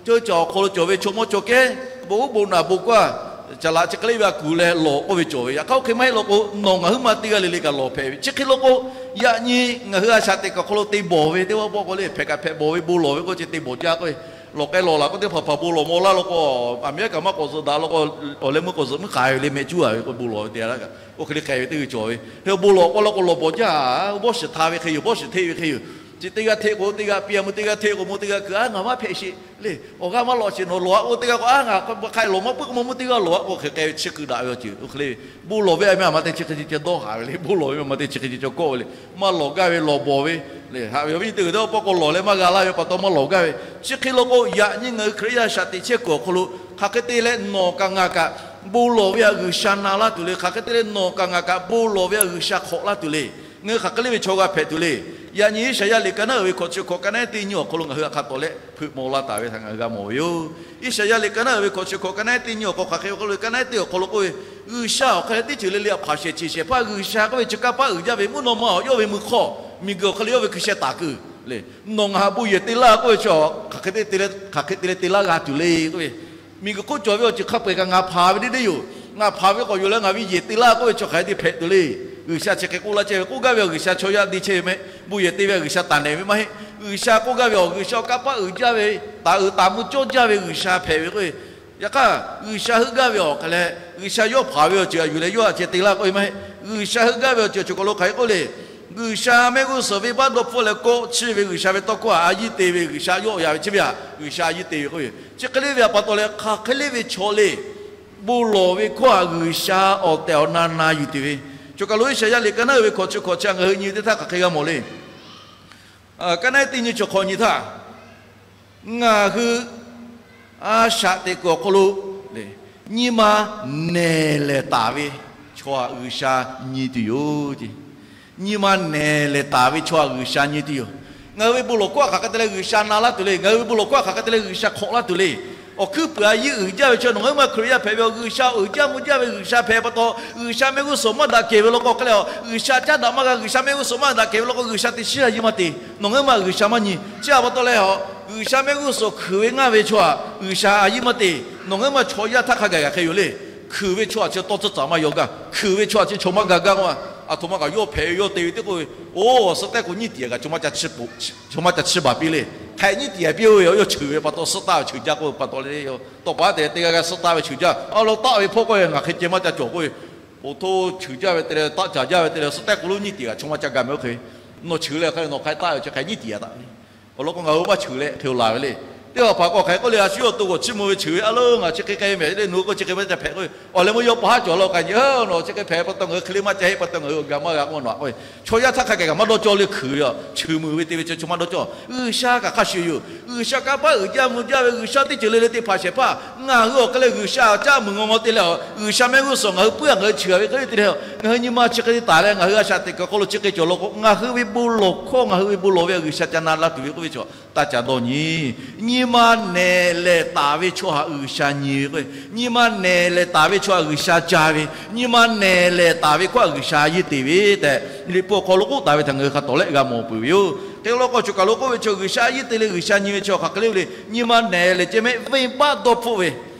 cawˇ caˬ awˬ hk'aw lo cawˬ ve chaw mawˇ chaw kehˉ, bon uˉ bon naꞈ bon kawˇ, caˬ laꞈ chi hk'e le ve a kuˬ leh lawˬ k'oˆ ve cawˬ ve. Yaꞈ hk'aˇ oˇ hk'e maˇ heˆ law k'o, nawˬ ngaˬ hui ma teˇ g'aˇ le le kaꞈ lawˬ hpehꞈ ve. Chi hk'e law k'o, yaꞈ nyi ngaˬ hui a shaꞈ teꞈ kuiˬ awˬ hk'aw lo te bawˬ ve teˇ pawˆ k'o le, hpehꞈ kaꞈ hpehꞈ bawˬ ve, bon lawˬ ve k'oˆ ceh te bawˬ jaˇ k'oˆ ve, lawˬ k'ai lawˬ laˬ k'oˆ teˇ hpaˍ hpaˍ bon lawˬ mawˬ laˇ law k'o, a miˉ kaꞈ maˇ k'awꞈ zuhꞈ daꞈ law k'o, awˬ leh meuˇ k'awꞈ zuhꞈ meuˇ k'ai ve le mehˆ cuˉ a ve k'o bon lawˬ ve te a laˇ kaꞈ, oˇ hk'e le k'ai ve teˇ g'aˇ cawˬ ve. Hk'e bon lawˬ k'o law k'o lawˬ bawˬ jaˇ, bawˇ shiˍ hta ve hk'e yoˬ, bawˇ shiˍ hteˆ ve hk'e yoˬ. Chi teˇ g'aˇ hteˆ k'o teˇ g'aˇ piˇ a, meuˇ teˇ g'aˇ hteˆ k'o meuˇ teˇ g'aˇ kuiˬ a ngaˬ maˇ hpehꞈ sheˍ le. Awˬ g'aˇ maˇ lawꞈ sheˍ nawˬ lawˬ a k'o teˇ g'aˇ k'o a ngaˬ hk'ai lawˬ maˇ puiˉ k'o meuˇ teˇ g'aˇ lawˬ a k'o hk'e k'ai ve chi keu daꞈ ve awˬ ceuˬ oˇ hk'e le. Bon lawˬ ve a miˉ a ma te chi hk'e ce ce dawˇ haˍ ve le. Bon lawˬ ve a ma te chi hk'e ce ce kawˆ ve le. Maˇ lawˬ gaˇ ve lawˬ bawˬ ve le. Haꞈ ve awˬ viˉ nyi teˇ g'aˇ, teˇ pawˆ k'o lawˬ leh maˇ g'a laˇ ve pa taw maˇ lawˬ gaˇ ve. Chi hk'e law k'o, yaꞈ nyi ngaˬ hui Hkriꞈ yaˇ a shaꞈ teꞈ chehˇ kuiˬ awˬ hk'aw lo hk'aˬ hk'e te leh nawˬ kaꞈ ngaˬ kaꞈ bon lawˬ ve a G'uiˬsha na laˇ tuˬ le. Hk'aˬ hk'e te leh nawˬ kaꞈ ngaˬ kaꞈ bon lawˬ ve a G'uiˬsha hk'awꞈ laˇ tuˬ le. Ngaˬ hui hk'aˬ hk'e le ve chaw g'a hpehꞈ tuˬ le. Yaꞈ nyi Iˉsaˍyaˆ liꞈ ka naˉ uiˍ ve hkawꞈ chi hkawꞈ ka naˉ teˇ nyi awˬ hk'aw lo ngaˬ hui a hk'a tawˍ leh hpeuꞈ maw la taˍ ve htaꞈ ngaˬ hui g'a mawˬ ve yoˬ. Iˉsaˍyaˆ liꞈ ka naˉ uiˍ ve hkawꞈ chi hkawꞈ ka naˉ teˇ nyi awˬ hk'aw hk'aˬ hk'e awˬ hk'aw lo ka naˉ teˇ awˬ hk'aw lo k'oˆ ve, G'uiˬsha awˬ hk'e leh teˇ ceuˬ le le a hpanˍ shehˍ ceˬ shehˍ hpaˇ G'uiˬsha k'oˆ ve chi kanˇ paˆ uiˍ jaˇ ve mvuhˇ naw ma awˬ yawˇ ve mui hk'awˇ, miˬguiˬ awˬ hk'e leh yawˇ ve hkui sheh taˍ kuiˬ le. Nawˬ ngaˬ ha bon yehˬ te laˇ k'oˆ ve chi, hk'aˬ hk'e te leh, hk'aˬ hk'e te leh te laˇ g'a tuˬ le k'oˆ ve, miˬguiˬ hk'oˆ cawˬ ve awˬ ceuˬ hk'a peu-eˬ kaꞈ ngaˬ hpanˍ ve deˇ deˇ yoˬ. Ngaˬ hpanˍ ve k'awꞈ yuˬ leh ngaˬ ve yehˬ te laˇ k'oˆ ve chi hk'aˬ hk'e te hpehꞈ tuˬ le. G'uiˬsha chi hk'e k'oˆ laˇ chehˇ ve, k'oˆ gaˇ ve awˬ G'uiˬsha chaw yaˇ te chehˇ ve mehˆ, bon yehˬ te ve G'uiˬsha taˍ nehˬ ve maˇ heˆ. G'uiˬsha k'oˆ gaˇ ve awˬ G'uiˬsha awˬ kanˇ paˆ uiˍ jaˇ ve, taˍ uiˍ taˍ mvuh cawˇ jaˇ ve G'uiˬsha hpehꞈ ve k'o, yaꞈ hk'aˇ G'uiˬsha heuˆ gaˇ ve awˬ hk'e leh, G'uiˬsha yawˇ hpanˍ ve awˬ ceuˬ a yuˬ leh yawˇ a ceh te laˇ k'oˆ ve maˇ heˆ. G'uiˬsha heuˆ gaˇ ve awˬ ceuˬ chi kaꞈ lo hk'aˬ hk'e k'oˆ le. G'uiˬsha mehˆ g'uˇ suhˍ venˇbaˆ dawˇ hpfuhˇ leh kawˆ chiˇ ve G'uiˬsha ve tawˇ hkawˇ a a yiˇ te ve, G'uiˬsha yawˆ ya ve chi ve a, G'uiˬsha a yiˇ te ve k'oˆ ve. Chi hk'e le ve a pa taw leh hk'aˬ hk'e le ve chaw le, bon lawˬ ve hkawˇ a G'uiˬsha awˬ tehˬ awˬ na na yuˬ tuˬ ve. Choˬ kaˬ lo Iˉsaˍyaˆ liꞈ ka naˉ uiˍ ve hkawꞈ chi hkawꞈ chi a ngaˬ hui nyi teˇ htaˇ hk'aˬ hk'e g'a mawˬ le. Ka naˉ teˇ nyi chi hk'awꞈ nyi htaˇ, ngaˬ hui a shaꞈ teꞈ kuiˬ awˬ hk'aw lo nyi ma nehˬ lehˬ taˍ ve chaw a G'uiˬsha nyi tuˬ yoˬ. Nyi ma nehˬ lehˬ taˍ ve chaw a G'uiˬsha nyi tuˬ yoˬ. Ngaˬ hui ve bon lawˬ hkawˇ a hk'aˬ hk'e te leh G'uiˬsha na laˇ tuˬ le. Ngaˬ hui ve bon lawˬ hkawˇ a hk'aˬ hk'e te leh G'uiˬsha hk'awꞈ laˇ tuˬ le. Awˬ hkuiˉ puiˍ a yiˇ uiˍ jaˇ ve chaw nawˬ ngaˬ hui ma Hkriꞈ yaˇ hpehꞈ ve awˬ G'uiˬsha uiˍ jaˇ mvuh jaˇ ve G'uiˬsha hpehꞈ pa taw, G'uiˬsha mehˆ g'uˇ suhˍ maˇ daꞈ kehˬ ve law k'o hk'e leh a, G'uiˬsha caˉ daꞈ maˇ g'a, G'uiˬsha mehˆ g'uˇ suhˍ maˇ daꞈ kehˬ ve law k'o G'uiˬsha teˇ shiˉ a yiˇ maˇ te. Nawˬ ngaˬ hui ma G'uiˬsha maˇ nyi. Chi a pa taw leh a, G'uiˬsha mehˆ g'uˇ suhˍ hkuiˍ ve ngaˇ ve chaw a G'uiˬsha a yiˇ maˇ te. Nawˬ ngaˬ hui ma chaw yaˇ htaˇ hk'a gaˬ gaˬ hk'e yoˬ le. Hkuiˍ ve chaw a chi tawˇ tcuhˉ tcaꞈ maˇ yaw gaˇ. Hkuiˍ ve chaw a chi chaw maˇ ga gaˇ k'o, a htoꞈ ma kaꞈ yawˇ hpehꞈ ve yawˇ te ve teˇ k'oˆ ve, oˇ suh tehˇ k'o nyiˇ tiꞈ kaꞈ chaw maˇ ca chiˇ baˬ piˇ le. Hk'e nyiˇ tiꞈ a piˇ-oˬ ve, yawˇ cheuˬ ve pa taw suhˉ taˇ ve cheuˬ jaˇ k'oˆ ve pa taw le. Tawˇ pa te teˇ g'aˇ g'aˇ suhˉ taˇ ve cheuˬ jaˇ. A law taˆ ve hpawˇ k'oˆ ve ngaˬ hk'e ceh maˇ ca cawˬ k'oˆ ve, oˇ htoˇ cheuˬ jaˇ ve te leh taˆ caˍ jaˇ ve te leh suhˉ tehˇ k'o lo nyiˇ tiꞈ kaꞈ chaw maˇ ca ga mehˍ oˇ hk'e ve. Nawˬ cheuˬ leh hk'e nawˬ hk'a taˆ ve chi hk'e nyiˇ tiꞈ a taˆ ve. Awˬ lawn k'o ngaˬ hui maˇ cheuˬ leh hk'e laˬ ve le. Teˇ hpaˍ k'awꞈ hk'aˬ hk'e k'oˆ le, a shu awˬ to k'awꞈ chiˇ mvuh ve cheuˬ ve a loˉ, ngaˬ chi hk'e k'ai ve mehˍ le, nawˬ hui k'o chi hk'e maˇ ca hpehꞈ k'oˆ ve, awˬ leh meuˇ yawˇ pa haˉ cawˬ la k'ai nyi, nawˬ chi hk'e hpehꞈ pa taw ngaˬ hui hk'e le maˇ ca heˆ pa taw ngaˬ hui awˬ ga maˇ g'a k'oˆ nawˬ k'oˆ ve, chaw yaˇ htaˇ hk'a gaˬ kaꞈ maˇ dawˇ cawˇ le hkui ve, cheuˬ muiˬ ve te ve chaw maˇ dawˇ cawˇ. G'uiˬsha kaꞈ hk'a shuˍ yoˬ. G'uiˬsha kanˇ paˆ uiˍ jaˇ mvuh jaˇ ve, G'uiˬsha teˇ ceuˬ le le te hpanˍ shehˍ hpaˇ ngaˬ hui awˬ hk'e leh G'uiˬsha caˆ muiˬ ngaw ngaw te leh, G'uiˬsha mehˆ g'uˇ suhˍ ngaˬ hui puiˉ a ngaˬ hui cheuˬ ve hk'e le te leh, ngaˬ hui nyi ma chi hk'e te taˍ leh ngaˬ hui a shaꞈ teꞈ kuiˬ awˬ hk'aw lo chi hk'e cawˬ law k'o, ngaˬ hui ve bon lawˬ hkawˇ, ngaˬ hui ve bon lawˬ ve G'uiˬsha ca na la tuˬ ve k'oˆ ve chaw taˇ ca dawˇ nyi. Nyi ma nehˬ lehˬ taˍ ve chaw htaꞈ G'uiˬsha nyi ve k'o, nyi ma nehˬ lehˬ taˍ ve chaw htaꞈ G'uiˬsha ca ve, nyi ma nehˬ lehˬ taˍ ve hkawˇ htaꞈ G'uiˬsha a yeˇ te ve tehꞈ, Liꞈ hpu awˬ hk'aw lo k'oˆ taˍ ve htaꞈ ngaˬ hui hk'a tawˍ lehˆ g'a mawˬ peuˬ ve yoˬ. Hk'e law k'o, choˬ kaˬ lo k'oˆ ve chaw G'uiˬsha a yeˇ te leh G'uiˬsha nyi ve chaw hk'aˬ hk'e le ve le, nyi ma nehˬ lehˬ ceh mehˆ, venˇbaˆ dawˇ hpfuhˆ ve,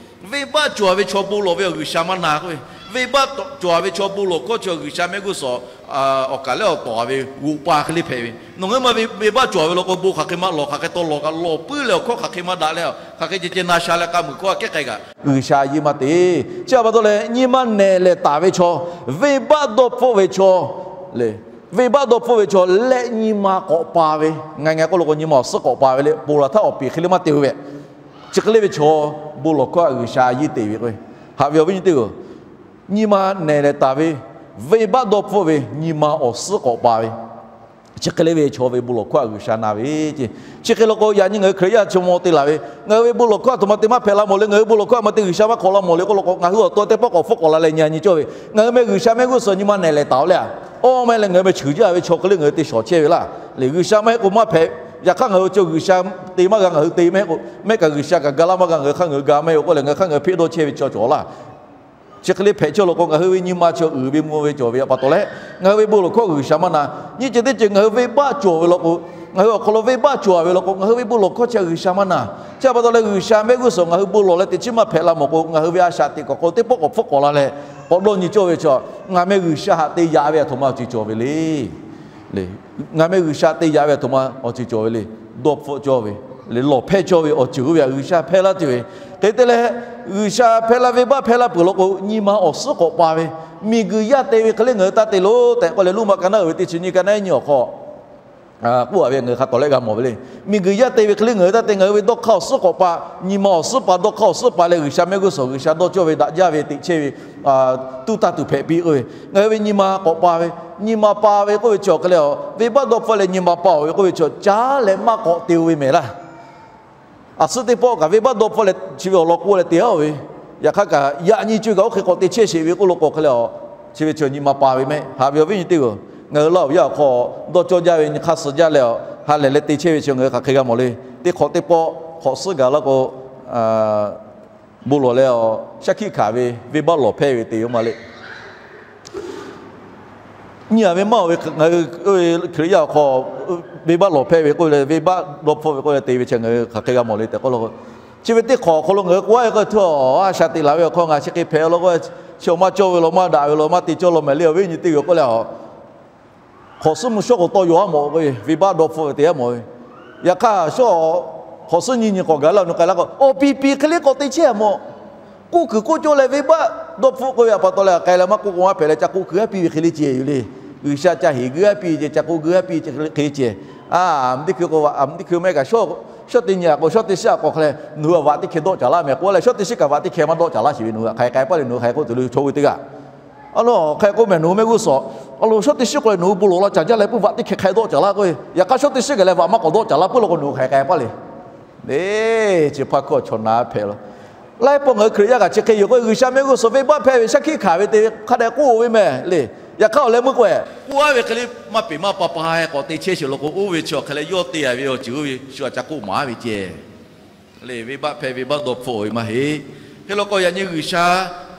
venˇbaˆ cawˬ ve chaw bon lawˬ ve awˬ G'uiˬsha maˇ na k'oˆ ve, venˇbaˆ cawˬ ve chaw bon lawˬ hkawˇ chi G'uiˬsha mehˆ g'uˇ suhˍ awˬ kaˬ lehˬ awˬ tawˍ ve g'oꞈ pa hk'e le hpehꞈ ve. Nawˬ ngaˬ hui ma ve venˇbaˆ cawˬ ve law k'o, bon hk'aˬ hk'e maˇ lawˬ, hk'aˬ hk'e taw lawˬ kaꞈ lawˬ puiˉ leh awˬ hkawˇ hk'aˬ hk'e maˇ daꞈ leh, hk'aˬ hk'e ceh ceh na sha leh k'a muiˬ hkawˇ a kehˉ k'ai kaꞈ G'uiˬsha a yeˇ maˇ te. Chi a pa taw leh nyi ma nehˬ lehˬ taˍ ve chaw, venˇbaˆ dawˇ hpfuhˆ ve chaw le, venˇbaˆ dawˇ hpfuhˆ ve chaw leh nyi ma k'awꞈ pa ve, ngaˬ ngaˬ k'oˆ lo k'o nyi ma awˬ suhˉ k'awꞈ pa ve le, ponˬ laˬ htaˇ awˬ piˍ hk'e le maˇ te ve, chi hk'e le ve chaw bon lawˬ hkawˇ htaꞈ G'uiˬsha a yeˇ te ve k'o, haꞈ ve awˬ viˉ nyi teˇ g'aˇ, nyi ma nehˬ lehˬ taˍ ve, venˇbaˆ dawˇ hpfuhˆ ve, nyi ma awˬ suhˉ k'awꞈ pa ve, chi hk'e le ve chaw ve bon lawˬ hkawˇ htaꞈ G'uiˬsha na ve ce. Chi hk'e law k'o, yaꞈ nyi ngaˬ hui Hkriꞈ yaˇ chaw mawˇ te laˬ ve, ngaˬ hui ve bon lawˬ hkawˇ a htoꞈ ma te maˇ hpehꞈ la mawˬ le, ngaˬ hui bon lawˬ hkawˇ a ma te G'uiˬsha maˇ hk'awꞈ la mawˬ le k'oˆ law k'o, ngaˬ hui awˬ to teˇ pawˆ k'awꞈ hpfuhˆ k'awꞈ la leh nyi a nyi cawˇ ve, ngaˬ hui meh G'uiˬsha mehˆ g'uˇ suhˍ nyi ma nehˬ lehˬ taˍ-oˬ le a, awˇ meh leh ngaˬ hui meh cheuˬ jaˇ ve chaw hk'e le ngaˬ hui te shawˍ chehˇ ve laˇ. Lehˬ G'uiˬsha maˇ heˆ k'o maˇ hpehꞈ. Yaꞈ hk'aˇ ngaˬ hui chaw G'uiˬsha te maˇ g'a, ngaˬ hui te maˇ heˆ k'o, mehˆ kaꞈ G'uiˬsha kaꞈ ga laˇ maˇ g'a, ngaˬ hui hk'aˇ ngaˬ hui ga maˇ heˆ k'oˆ leh ngaˬ hui hk'aˇ ngaˬ hui hpeˆ dawˇ chehˇ ve chaw cawˬ laˇ. Chi hk'e le hpehꞈ chawˇ law k'o, ngaˬ hui ve nyi ma chaw uiˍ ve mvuh ve cawˬ ve pa taw leh, ngaˬ hui ve bon lawˬ hkawˇ G'uiˬsha maˇ na. Nyiˇ ceuˬ teˇ ceuˬ ngaˬ hui venˇbaˆ cawˬ ve law k'o, ngaˬ hui awˬ hk'aw lo venˇbaˆ cawˬ ve law k'o, ngaˬ hui ve bon lawˬ hkawˇ chi G'uiˬsha maˇ na. Chi a pa taw leh G'uiˬsha mehˆ g'uˇ suhˍ ngaˬ hui bon lawˬ leh teꞈ chiˉ maˇ hpehꞈ la mawˬ k'o, ngaˬ hui ve a shaꞈ teꞈ kuiˬ awˬ hk'aw lo teˇ pawˆ k'awꞈ hpfuhˆ k'awꞈ la leh, k'awꞈ dawˇ nyi cawˇ ve chaw, ngaˬ meh G'uiˬsha htaꞈ te yaꞈ ve a htoꞈ ma awˬ ceuˬ cawˬ ve le. Ngaˬ meh G'uiˬsha te yaꞈ ve a htoꞈ ma awˬ ceuˬ cawˬ ve le. Dawˇ hpfuhˆ cawˇ ve le, lawˬ hpehˇ cawˇ ve awˬ ceuˬ oˇ ve htaꞈ G'uiˬsha hpehˇ laˇ tuˬ ve. Hk'e te leh, G'uiˬsha hpehˇ laˇ, venˇbaˆ hpehˇ laˇ peuˬ law k'o, nyi ma awˬ suhˉ k'awꞈ pa ve, miˬguiˬ yaˇ te ve hk'e le ngaˬ hui taˇ te loˬ tehꞈ k'oˆ leh, Luˇmaꞈ ka naˉ uiˍ ve teˇ chi nyiˇ ka naˉ nyiˇ awˬ hk'aw k'oˆ a ve ngaˬ hui hk'a tawˍ lehˆ g'a mawˬ ve le. Miˬguiˬ yaˇ te ve hk'e le ngaˬ hui taˇ te, ngaˬ hui ve dawˇ hk'aˇ awˬ suhˉ k'awꞈ pa, nyi ma awˬ suhˉ pa, dawˇ hk'aˇ awˬ suhˉ pa leh G'uiˬsha mehˆ g'uˇ suhˍ G'uiˬsha dawˇ cawˇ ve daꞈ jaˇ ve teꞈ chehˇ ve tuˇ taˇ tuˬ hpehꞈ piˇ k'oˆ ve, ngaˬ hui ve nyi ma k'awꞈ pa ve, nyi ma pa ve k'oˆ ve chi awˬ hk'e leh, venˇbaˆ dawˇ hpfuhˆ leh nyi ma pa-oˬ ve k'oˆ ve chi awˬ caˉ leh maˇ k'awꞈ te-o ve mehˍ laˇ. A suhˉ teˇ pawˆ kaꞈ venˇbaˆ dawˇ hpfuhˆ leh chi ve awˬ lawn k'oˆ leh te-a ve, yaꞈ hk'aˇ kaꞈ yaꞈ nyi co kaꞈ oˇ hk'e k'awꞈ te chehˇ sheˍ ve k'oˆ lo k'o hk'e leh, chi ve chi nyi ma pa ve mehˆ. Haꞈ ve awˬ viˉ nyi teˇ g'aˇ, ngaˬ hui Laˇ huˍ yaˇ awˬ hk'aw dawˇ cawˇ jaˇ ve nyi hk'aˇ suh jaˇ leh, ha lehˬ leh te chehˇ ve chi ngaˬ hui hk'aˬ hk'e g'a mawˬ le. Teˇ hk'awꞈ teˇ pawˆ hk'awꞈ suhˉ gaˬ laˇ k'o, bon lawˬ leh shaˉ hkiˆ hkanˍ ve venˇbaˆ lawˬ hpehˇ ve te-o ma le. Nyi-a ve maˇ-oˬ ve, ngaˬ hui Hkriꞈ yaˇ awˬ hk'aw venˇbaˆ lawˬ hpehˇ ve k'oˆ leh, venˇbaˆ dawˇ hpfuhˆ ve k'oˆ leh te ve chi ngaˬ hui hk'aˬ hk'e g'a mawˬ le tehꞈ k'oˆ law k'o, chi ve teˇ hk'awꞈ awˬ hk'aw lo ngaˬ hui k'oˆ a ve k'o, htawˇ a shaꞈ teꞈ laˬ ve awˬ hk'aw ngaˬ chi hk'e hpehꞈ law k'o, chi awˬ maˇ cawˇ ve law, maˇ daꞈ ve law, maˇ te cawˇ law mehˍ le, awˬ viˉ nyi teˇ g'aˇ k'oˆ leh, hk'awꞈ suhˉ mvuh shawˉ k'o tawˇ yaw-a mawˬ k'o, venˇbaˆ dawˇ hpfuhˆ ve te-a mawˬ ve. Yaꞈ hk'aˇ shawˉ, hk'awꞈ suhˉ nyi nyi k'awꞈ gaˬ laˇ nu k'ai laˇ k'o, awˬ piˍ piˍ hk'e le k'awꞈ te chehˇ-a mawˬ. K'oˆ kuiˬ k'oˆ cawˇ leh venˇbaˆ dawˇ hpfuhˆ k'oˆ ve a pa taw leh, k'ai leh maˇ k'oˆ k'o maˇ hpehꞈ leh ca k'oˆ kuiˬ haˉ piˇ ve hk'e le ceh yoˬ le. G'uiˬsha ca heˍ guiˬ haˉ piˇ ceh, ca k'oˆ guiˬ haˉ piˇ ceh hk'e le ceh. A, teˇ hkui k'o, teˇ hkui mehˆ kaꞈ shawˉ teˇ nyi a k'o, shawˉ teˇ shiˉ a k'o hk'e leh nawˬ hui a vaꞈ teˇ hkeh dawˆ caˍ laˇ mehˍ k'oˆ leh, shawˉ teˇ shiˉ kaꞈ vaꞈ teˇ hkeh maˇ dawˆ caˍ laˇ sheˍ ve nawˬ hui hk'aˬ hk'e k'ai paˇ le, nawˬ hui hk'aˬ hk'e k'oˆ tuˬ le, chaw hui teˇ g'aˇ. A lo, hk'aˬ hk'e k'oˆ mehˍ nawˬ hui mehˆ g'uˇ suhˍ. A lo, shawˉ teˇ shiˉ k'o leh nawˬ hui bon lawˬ la caˍ jaˇ leh peuˇ vaꞈ teˇ hkeh hk'a dawˆ caˍ laˇ k'oˆ ve. Yaꞈ hk'aˇ shawˉ teˇ shiˉ kaꞈ leh vaꞈ maˇ k'awꞈ dawˆ caˍ laˇ peuˬ law k'o nawˬ hui hk'aˬ hk'e k'ai paˇ le. Eˬ, chi hpaˇ hkuˇ chaw na hpehꞈ laˇ. Laiˉ pawˆ ngaˬ hui Hkriꞈ yaˇ kaꞈ chi hk'e yoˬ k'o, G'uiˬsha mehˆ g'uˇ suhˍ venˇbaˆ hpehˇ ve shaˉ hkiˆ hkanˍ ve te ve hk'a dehꞈ k'oˆ ve mehˍ le. Yaꞈ hk'aˇ awˬ leh meuˇ k'o, k'oˆ a ve hk'e le maˇ peˍ maˇ pa pa k'awꞈ te chehˇ sheˍ law k'o, oˇ ve chi awˬ hk'e leh yawˇ te a ve awˬ ceuˬ oˇ ve shu a ca k'oˆ maˍ ve ceh. Le, venˇbaˆ hpehˇ venˇbaˆ dawˇ hpfuhˆ ve maˇ heˆ. Hk'e law k'o, yaꞈ nyi G'uiˬsha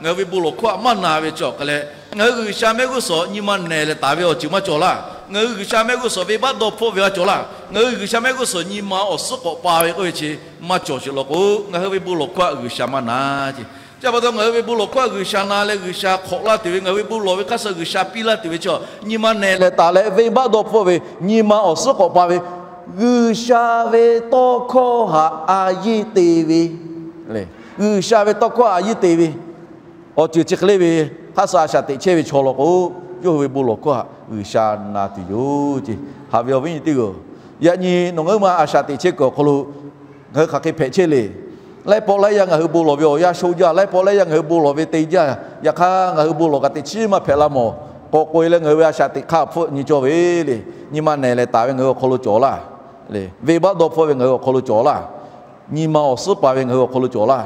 ngaˬ hui ve bon lawˬ hkawˇ htaꞈ maˇ na ve chi awˬ hk'e leh, ngaˬ hui G'uiˬsha mehˆ g'uˇ suhˍ nyi ma nehˬ leh taˍ ve awˬ ceuˬ maˇ cawˬ laˇ. Ngaˬ hui G'uiˬsha mehˆ g'uˇ suhˍ venˇbaˆ dawˇ hpfuhˆ ve maˇ cawˬ laˇ. Ngaˬ hui G'uiˬsha mehˆ g'uˇ suhˍ nyi ma awˬ suhˉ k'awꞈ pa ve k'oˆ ve chi maˇ cawˬ sheˍ law k'o, ngaˬ hui ve bon lawˬ hkawˇ htaꞈ G'uiˬsha maˇ na ce. Chi pa taw ngaˬ hui ve bon lawˬ hkawˇ htaꞈ G'uiˬsha na leh G'uiˬsha hk'awꞈ laˇ tuˬ ve, ngaˬ hui ve bon lawˬ ve hk'aˇ suh G'uiˬsha piˇ laˇ tuˬ ve chi, nyi ma nehˬ leh taˍ leh venˇbaˆ dawˇ hpfuhˆ ve, nyi ma awˬ suhˉ k'awꞈ pa ve, G'uiˬsha ve tawˇ hkawˇ htaꞈ a yeˇ te ve, G'uiˬsha ve tawˇ hkawˇ a yeˇ te ve awˬ ceuˬ chi hk'e le ve hk'aˇ suh a shaꞈ teꞈ chehˇ ve chaw law k'o, yawˇ hui ve bon lawˬ hkawˇ htaꞈ G'uiˬsha na tuˬ yoˬ ce. Haꞈ ve awˬ viˉ nyi teˇ g'aˇ, yaꞈ nyi nawˬ ngaˬ hui ma a shaꞈ teꞈ chehˇ kuiˬ awˬ hk'aw lo Ngaˬ hui hk'aˬ hk'e hpehꞈ chehˇ le. Laiˉ pawˆ laiˉ yaˇ ngaˬ hui bon lawˬ ve awˬ yanˇ sho jaˇ, laiˉ pawˆ laiˉ yaˇ ngaˬ hui bon lawˬ ve te jaˇ. Yaꞈ hk'aˇ, ngaˬ hui bon lawˬ kaꞈ teꞈ chiˉ maˇ hpehꞈ la mawˬ. K'awꞈ k'oꞈ e leh ngaˬ hui ve a shaꞈ teꞈ hk'aˇ hpfuhˆ nyi cawˇ ve le. Nyi ma nehˬ lehˬ taˍ ve ngaˬ hui awˬ hk'aw lo cawˬ laˇ. Venˇbaˆ dawˇ hpfuhˆ ve ngaˬ hui awˬ hk'aw lo cawˬ laˇ. Nyi ma awˬ suhˉ paˍ ve ngaˬ hui awˬ hk'aw lo cawˬ laˇ.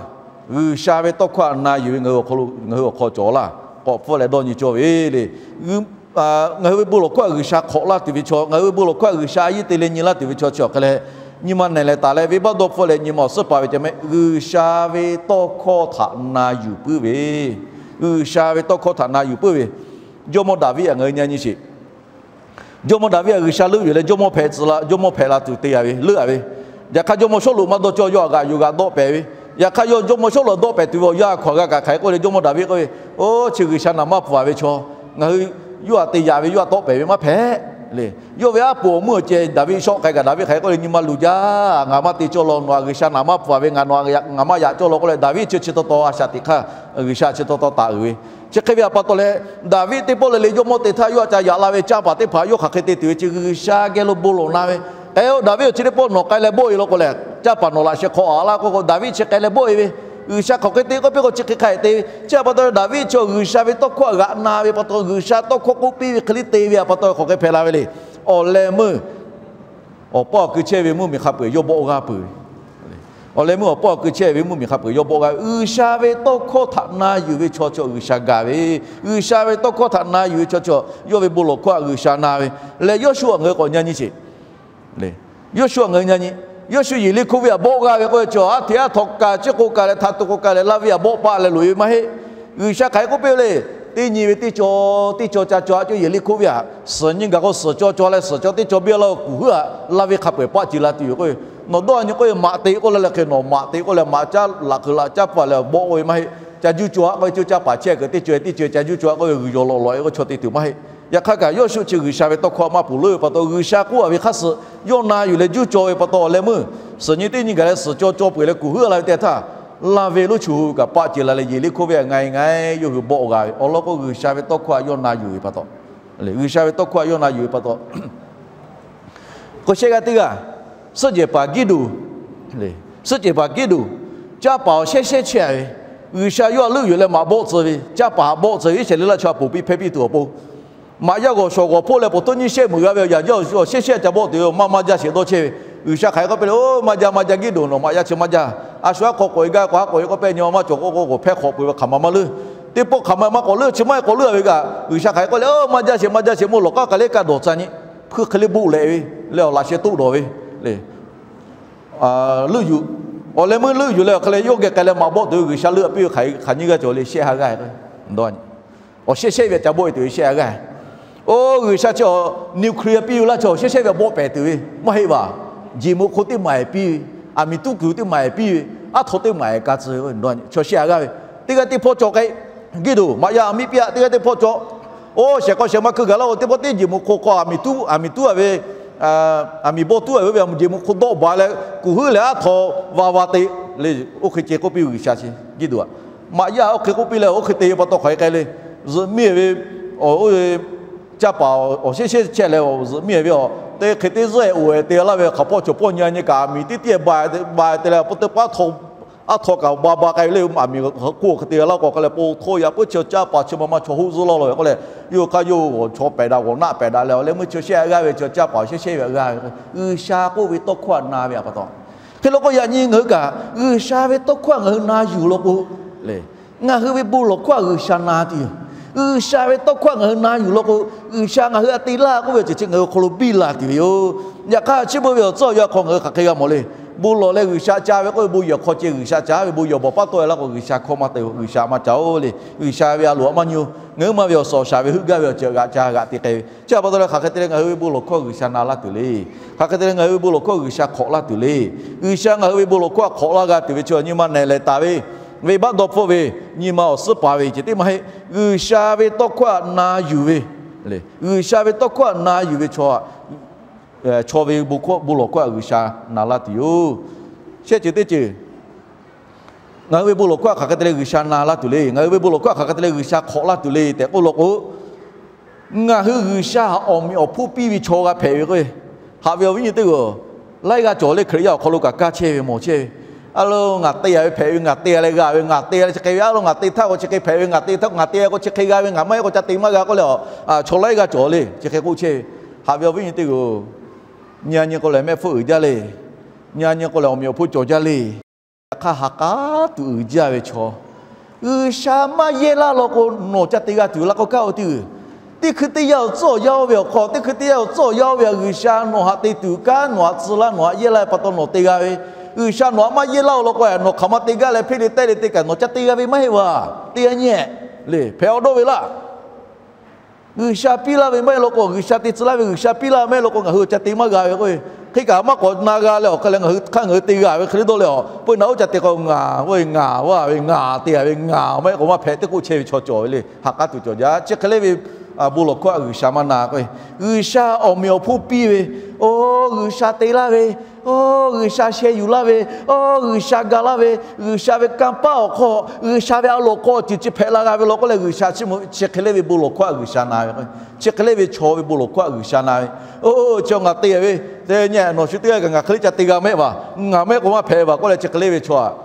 G'uiˬsha ve tawˇ hkawˇ htaꞈ na yuˬ ve ngaˬ hui awˬ hk'aw cawˬ laˇ. K'awꞈ hpfuhˆ leh dawˇ nyi cawˇ ve le. Ngaˬ hui ve bon lawˬ hkawˇ htaꞈ G'uiˬsha hk'awꞈ laˇ tuˬ ve chaw, ngaˬ hui ve bon lawˬ hkawˇ htaꞈ G'uiˬsha a yeˇ te leh nyi laˇ tuˬ ve chaw chi awˬ hk'e leh, nyi ma nehˬ lehˬ taˍ leh venˇbaˆ dawˇ hpfuhˆ leh nyi ma awˬ suhˉ paˍ ve ceh mehˆ G'uiˬsha ve tawˇ hkawˇ htaꞈ na yuˬ puiˉ ve, G'uiˬsha ve tawˇ hkawˇ htaꞈ na yuˬ puiˉ ve, Jawˇmawˇ Daˍviˆ htaꞈ ngaˬ hui nyi nyi sheˍ. Jawˇmawˇ Daˍviˆ htaꞈ G'uiˬsha leuˆ yuˬ leh jawˇmawˇ hpehꞈ tcuh la, jawˇmawˇ hpehꞈ la tuˬ te yaꞈ ve, leuˆ yaꞈ ve. Yaꞈ hk'aˇ, jawˇmawˇ Sawˉluꞈ maˇ dawˇ cawˇ, yawˇ htaꞈ g'aꞈ yuˬ g'aꞈ dawˆ pehˍ ve. Yaꞈ hk'aˇ, yawˇ jawˇmawˇ Sawˉluꞈ htaꞈ dawˆ pehˍ tuˬ ve awˬ yanˇ hk'aw g'a kaꞈ hk'aˬ hk'e k'oˆ leh, Jawˇmawˇ Daˍviˆ k'oˆ ve, Oˇ, chi G'uiˬsha naˍ manˇ pfuhˍ ve chaw, ngaˬ hui yawˇ htaꞈ te yaꞈ ve, yawˇ htaꞈ tawˆ pehˍ ve maˇ hpehꞈ le. Yawˇ ve aˉ poꞈ awˬ meuˇ awˬ ceh Daˍviˆ shawˆ k'ai kaꞈ, Daˍviˆ hk'aˬ hk'e k'oˆ leh, Nyi ma luˬ jaˇ, ngaˬ maˇ te cawˇ law. Nawˬ htaꞈ G'uiˬsha naˍ manˇ pfuhˍ ve, ngaˬ nawˬ htaꞈ ngaˬ maˇ yaꞈ cawˇ law k'oˆ leh, Daˍviˆ chi chi taw taw a shaꞈ teꞈ hk'aˇ G'uiˬsha chi taw taw taˍ uiˍ ve. Chi hk'e ve htaꞈ pa taw leh, Daˍviˆ teˇ pawˆ le le jawˇmawˇ te htaˇ yawˇ htaꞈ ca yaꞈ la ve canˇ paˍ teˇ hpaˍ yawˇ hk'aˬ hk'e te tuˬ ve chi G'uiˬsha geh lo bon lawˬ na ve. K'ai-o, Daˍviˆ-oˬ, chi teˇ pawˆ nawˬ k'ai leh bawˆ e law k'o lehˬ, canˇ paˍ nawˬ laꞈ sheh hk'aw a laˇ k'oˆ k'o, Daˍviˆ chi k'ai leh bawˆ e ve. G'uiˬsha hk'aˬ hk'e te k'oˆ piˇ k'o, chi hk'e hk'a te ve. Chi htaꞈ pa taw Daˍviˆ chi G'uiˬsha ve tawˇ hkawˇ htaꞈ g'aꞈ na ve pa taw, G'uiˬsha tawˇ hkawˇ k'oˆ piˇ ve hk'e le te ve htaꞈ pa taw hk'aˬ hk'e hpehꞈ la ve le. Awˬ leh meuˇ awˬ pa awˬ kui chehˇ ve mvuhˇmiˬ hk'a peu-eˬ yawˇ bawˆ g'aˇ peuˬ ve. Awˬ leh meuˇ awˬ pa awˬ kui chehˇ ve mvuhˇmiˬ hk'a peu-eˬ yawˇ bawˆ g'aˇ ve. G'uiˬsha ve tawˇ hkawˇ htaꞈ na yuˬ ve chaw chi G'uiˬsha gaˬ ve. G'uiˬsha ve tawˇ hkawˇ htaꞈ na yuˬ ve chaw chi yawˇ ve bon lawˬ hkawˇ htaꞈ G'uiˬsha na ve. Leh Yoˇshuˆ htaꞈ ngaˬ hui k'awꞈ nyi nyi sheˍ. Yoˇshuˆ htaꞈ ngaˬ hui nyi nyi. Yoˇshuˆ Yeˍriˆhkoˇ venˇ htaꞈ bawˆ g'aˇ ve k'oˆ ve chi, aˉ hteꞈ aˉ htaw kaꞈ, chiˇ k'o kaꞈ leh htaꞈ to k'o kaꞈ leh, laˇ venˇ htaꞈ bawˆ paˆ leh loꞈ e ve maˇ heˆ. G'uiˬsha hk'aˬ hk'e k'oˆ piˇ ve le. Teˇ nyi ve teˇ caw, teˇ caw ca caw a cawˇ Yeˍriˆhkoˇ venˇ htaꞈ suhˍ nyi gaˬ k'o, suhˍ caw caw leh suhˍ caw teˇ caw biˇ laˇ-o, kuˬ huiˉ htaꞈ laˇ venˇ hk'a peu-eˬ paˆ ce la tuˬ yoˬ k'oˆ ve. Nawˬ dawˇ nyi k'oˆ ve maꞈ te k'oˆ la leh hk'e, nawˬ maꞈ te k'oˆ leh maꞈ caˉ laꞈ kuiˬ laꞈ caˉ paˍ leh bawˆ k'oˆ ve maˇ heˆ. Ca juˇ caw a k'oˆ ve, caˇ paˍ chehˇ kuiˬ teˇ caw teˇ caw ca juˇ caw a k'oˆ ve, g'uiˬ yaw lawꞈ lawꞈ e k'oˆ chaw te tuˬ maˇ heˆ. Yaꞈ hk'aˇ kaꞈ Yoˇshuˆ chi G'uiˬsha ve tawˇ hkawˇ maˇ ponˬ leuˉ ve pa taw, G'uiˬsha k'oˆ a ve hk'aˇ suh yawˇ na yuˬ leh juˇ caw ve pa taw, awˬ leh meuˇ suhˍ nyi teˇ nyi gaˬ leh suhˍ caw caw peu-eˬ leh kuˬ huiˉ laˇ ve teˇ htaˇ, laˇ venˇ lonˉ chu kaꞈ paˆ ce la leh Yeˍriˆhkoˇ venˇ htaꞈ ngaˬ e ngaˬ e yawˇ hui bawˆ g'a ve. Awˬ lawn k'o, G'uiˬsha ve tawˇ hkawˇ htaꞈ yawˇ na yuˬ ve pa taw, G'uiˬsha ve tawˇ hkawˇ htaꞈ yawˇ na yuˬ ve pa taw, k'o shehˆ g'aˇ teˇ g'aˇ, suhˆ jehˬ paˍ Giˇdeonˍ, suhˆ jehˬ paˍ Giˇdeonˍ, canˇ paˍ awˬ shehˉ shehˉ chehˇ ve, G'uiˬsha yawˇ htaꞈ leuˆ yuˬ leh maꞈ bawˆ tcuh ve, canˇ paˍ htaꞈ bawˆ tcuh ve, Iˉsaˍreˍlaˆ chaw htaꞈ ponˬ piˇ hpehˇ piˇ tuˬ awˬ pon, maꞈ yaˇ g'awˬ shawˍ g'awˬ hpoˆ leh pawˬ htoˇ nyiˇ shehˆ meuˬ g'a ve, awˬ yaꞈ jaˇ awˬ shehˉ shehˉ ca bawˆ tuˬ ve, maˇ maˇ jaˇ sheˍ dawˇ chehˇ ve. G'uiˬsha hk'aˬ hk'e k'oˆ piˇ le, Oˇ, maˇ jaˇ maˇ jaˇ Giˇdeonˍ, nawˬ maꞈ yaˇ chi maˇ jaˇ. A shu aˉ hk'aw k'awꞈ e gaˇ k'o, aˉ k'awꞈ e k'oˆ pehˇ nyi ma maˇ cawˬ k'oˆ k'o, k'awꞈ hpehˇ hk'awꞈ peuˬ ve hk'aˬ ma maˇ leuˉ. Teˇ pawˆ hk'aˬ ma maˇ k'awꞈ leuˉ, chi maˇ e k'awꞈ leuˉ a ve kaꞈ, G'uiˬsha hk'aˬ hk'e k'oˆ le, Oˇ, maˇ jaˇ sheˍ maˇ jaˇ sheˍ, meuˇ lawˬ k'aˉ k'ai leh kaꞈ dawˬ tcuh nyi, hpuiˇ hk'e le boˆ leh ve, leh awˬ laꞈ sheh toˆ dawˬ ve le. Leuˆ yuˬ, awˬ leh meuˇ leuˆ yuˬ leh awˬ hk'e leh yawˇ geh k'ai leh maꞈ bawˆ tuˬ ve G'uiˬsha leuˆ piˇ ve hk'aˬ nyiˇ g'aˇ cawˬ le, shehˆ ha g'aˇ. Awˬ shehˉ shehˉ ve ca bawˆ e tuˬ ve shehˆ ha g'aˇ. Oˇ, G'uiˬsha chi awˬ nuclear piˇ ve laˇ, chi awˬ shehˉ shehˉ ve bawˆ pehˍ tuˬ ve maˇ heˆ vaˬ. Jeˬ mawˬ hk'oˆ teˇ maˬ e piˇ ve, aˬ miˍ tuˉ kuiˬ teˇ maˬ e piˇ ve, aˉ htaw teˇ maˬ e ka tcuh ve, chaw shehˆ ha g'aˇ ve. Teˇ g'aˇ teˇ hpawˇ cawˬ k'ai, Giˇdeonˍ maꞈ yaˇ aˬ miˇ piˇ a, teˇ g'aˇ teˇ hpawˇ cawˬ. Oˇ, shehˍ hk'aw shehˍ ma hkui gaˬ laˇ k'o, teˇ pawˆ teˇ jeˬ mawˬ hk'oˆ k'aw aˬ miˍ tuˉ, aˬ miˍ tuˉ a ve, aˬ miˍ bawˆ tuˉ a ve, jeˬ mawˬ hk'oˆ dawˆ baˬ leh kuˬ huiˉ leh aˉ htaw va va te le. Oˇ hk'e ceh k'oˆ piˇ ve G'uiˬsha chi Giˇdeonˍ htaꞈ, maꞈ yaˇ oˇ hk'e k'oˆ piˇ leh, oˇ hk'e te ve pa taw hk'aˬ hk'e k'ai le. Zuhꞈ miˇ ve, oˇ, canˇ paˍ awˬ shehˉ shehˉ chehˇ leh, zuhꞈ miˇ ve awˬ te hk'e te zuhˆ e oˬ e te laˇ ve hk'aˬ hpawˇ cawˬ pawˇ nyi a nyi kaꞈ, aˬ miˍ teˇ tiˉ ba ba te leh, pawˇ teˇ pawˆ aˉ htaw kaꞈ ba ba k'ai ve le. Aˬ miˍ hk'oˆ hk'e te laˇ k'o hk'e leh, po htawˇ yaꞈ puiˉ chi canˇ paˍ chi ma ma chaw hoˆ zuhˆ lawˇ law ve k'oˆ leh, yawˇ hk'aˇ yawˇ g'awˬ chaw pehˍ daꞈ g'awˬ naˆ pehˍ daꞈ leh, awˬ leh meuˇ chi shehˆ ha g'aˇ ve chi canˇ paˍ awˬ shehˉ shehˉ ve g'aˇ ve, G'uiˬsha k'oˆ ve tawˇ hkawˇ htaꞈ na ve pa taw, hk'e law k'o, yaꞈ nyi ngaˬ hui kaꞈ G'uiˬsha ve tawˇ hkawˇ htaꞈ ngaˬ hui na yuˬ law k'o, ngaˬ hui ve bon lawˬ hkawˇ htaꞈ G'uiˬsha na tuˬ yoˬ. G'uiˬsha ve tawˇ hkawˇ htaꞈ ngaˬ hui na yuˬ law k'o, G'uiˬsha ngaˬ hui htaꞈ te laˇ k'oˆ ve awˬ ceuˬ chi ngaˬ hui awˬ hk'aw lo biˇ la tuˬ ve yoˬ. Yaꞈ hk'aˇ, chi beuꞈ ve awˬ tcuhˉ awˬ yanˇ hk'aw ngaˬ hui hk'aˬ hk'e g'a mawˬ le. Bon lawˬ leh G'uiˬsha ca ve k'oˆ ve, bon yehˬ hk'aw ceh G'uiˬsha ca ve, bon yehˬ bawˬ paˉ tawˆ e laˇ k'o, G'uiˬsha hkawˇ maˇ te, G'uiˬsha maˇ ca-o le. G'uiˬsha ve a loˍ htaꞈ maˇ nyi-o. Ngaˬ hui maˇ ve awˬ suhˍ awˬ shaˍ ve heuˆ gaˇ ve awˬ ceuˬ g'aꞈ ca g'aꞈ te k'ai ve. Chi pa taw leh hk'aˬ hk'e te leh ngaˬ hui ve bon lawˬ hkawˇ G'uiˬsha na laˇ tuˬ le. Hk'aˬ hk'e te leh ngaˬ hui ve bon lawˬ hkawˇ G'uiˬsha hk'awꞈ laˇ tuˬ le. G'uiˬsha ngaˬ hui ve bon lawˬ hkawˇ htaꞈ hk'awꞈ laˇ g'a tuˬ ve chi, nyi ma nehˬ lehˬ taˍ ve, venˇbaˆ dawˇ hpfuhˆ ve, nyi ma awˬ suhˉ paˍ ve ceh tiˉ maˇ heˆ. G'uiˬsha ve tawˇ hkawˇ htaꞈ na yuˬ ve, G'uiˬsha ve tawˇ hkawˇ htaꞈ na yuˬ ve chaw, chaw ve bon lawˬ hkawˇ htaꞈ G'uiˬsha na laˇ tuˬ yoˬ. Shehˆ ceuˬ teˇ ceuˬ, ngaˬ hui ve bon lawˬ hkawˇ htaꞈ hk'aˬ hk'e te leh G'uiˬsha na laˇ tuˬ le. Ngaˬ hui ve bon lawˬ hkawˇ htaꞈ hk'aˬ hk'e te leh G'uiˬsha hk'awꞈ laˇ tuˬ le tehꞈ k'oˆ law k'o, ngaˬ hui G'uiˬsha htaꞈ awˬ meꞈ awˬ hponˇ piˇ ve chaw g'a hpehꞈ ve k'o, haꞈ ve awˬ viˉ nyi teˇ g'aˇ-oˬ, laiˉ g'aˇ cawˬ le. Hkriꞈ yaˇ awˬ hk'aw lo kaꞈ kaˇ chehˇ ve mawˬ chehˇ ve, a lo ngaˬ te a ve hpehꞈ ve, ngaˬ te a leh g'a ve, ngaˬ te a leh chi hk'e ve, a lo ngaˬ te htaˇ k'o chi hk'e hpehꞈ ve, ngaˬ te htaˇ ngaˬ te a k'o chi hk'e g'a ve, ngaˬ maˇ heˆ k'o ca te maˇ g'a k'oˆ leh a, chaw laiˉ g'aˇ cawˬ le chi hk'e k'oˆ chehˇ ve. Haꞈ ve awˬ viˉ nyi teˇ g'aˇ-oˬ, nyi a nyi k'o lehˬ mehˆ hpfuhˆ uiˍ jaˇ le. Nyi a nyi k'o lehˬ awˬ meꞈ awˬ hponˇ cawˬ jaˇ le. Yaꞈ hk'aˇ ha k'aˉ tuˬ uiˍ jaˇ ve chaw, G'uiˬsha maˇ yehˇ laˇ law k'o nawˬ ca te g'a tuˬ laˇ k'o kaˇ-o teˇ g'uiˬ. Teˇ hkui teˇ yanˇ awˬ tcuhˉ awˬ yanˇ oˇ ve awˬ hk'aw, teˇ hkui teˇ yanˇ awˬ tcuhˉ awˬ yanˇ oˇ ve a G'uiˬsha nawˬ haꞈ te tuˬ kanˉ, nawˬ haꞈ tcuh laˇ, nawˬ haꞈ yehˇ laˇ ve pa taw nawˬ te g'a ve. G'uiˬsha nawˬ haꞈ maˇ yehˇ laˇ-o law k'o, nawˬ hk'aˬ ma te gaˇ leh hpeˇ le tehˇ le te kaꞈ nawˬ ca te g'a ve maˇ heˆ vaˬ. Te g'a nyi le, hpehꞈ awˬ dawˇ ve laˇ. G'uiˬsha piˇ laˇ ve maˇ heˆ law k'o, G'uiˬsha te tcuh laˇ ve G'uiˬsha piˇ laˇ maˇ heˆ law k'o, ngaˬ hui ca te maˇ g'a ve k'o, hk'e kaꞈ maˇ k'awꞈ na g'a leh awˬ hk'aˇ leh ngaˬ hui hk'aˇ ngaˬ hui te g'a ve hk'e le dawˇ leh a, peuˬ naꞈ uˉ ca te k'o ngaˬ, oˇ ve ngaˬ vaˇ ve ngaˬ te a ve ngaˬ maˇ heˆ k'o maˇ hpehꞈ teˇ k'oˆ chehˇ ve chaw cawˬ ve le. Ha k'aˉ tuˬ cawˬ jaˇ. Chi hk'e le ve bon lawˬ hkawˇ htaꞈ G'uiˬsha maˇ na k'o, G'uiˬsha awˬ meꞈ awˬ hponˇ piˇ ve, oˇ G'uiˬsha te laˇ ve, oˇ G'uiˬsha sheh yuˬ laˇ ve, oˇ G'uiˬsha ga laˇ ve, G'uiˬsha ve kanˇ paˆ awˬ hk'aw, G'uiˬsha ve a loˍ hk'aw ceuˬ chi hpehꞈ la g'a ve law k'oˆ leh G'uiˬsha chiˇ mvuh ve, chi hk'e le ve bon lawˬ hkawˇ htaꞈ G'uiˬsha na ve k'o, chi hk'e le ve chaw ve bon lawˬ hkawˇ htaꞈ G'uiˬsha na ve, oˇ chi ngaˬ te ve, te nyi nawˬ shu teˇ g'aˇ kaꞈ ngaˬ hk'e le ca te g'a maˇ heˆ vaˬ, ngaˬ maˇ heˆ k'o maˇ hpehꞈ vaˬ k'oˆ leh chi hk'e le ve chaw htaꞈ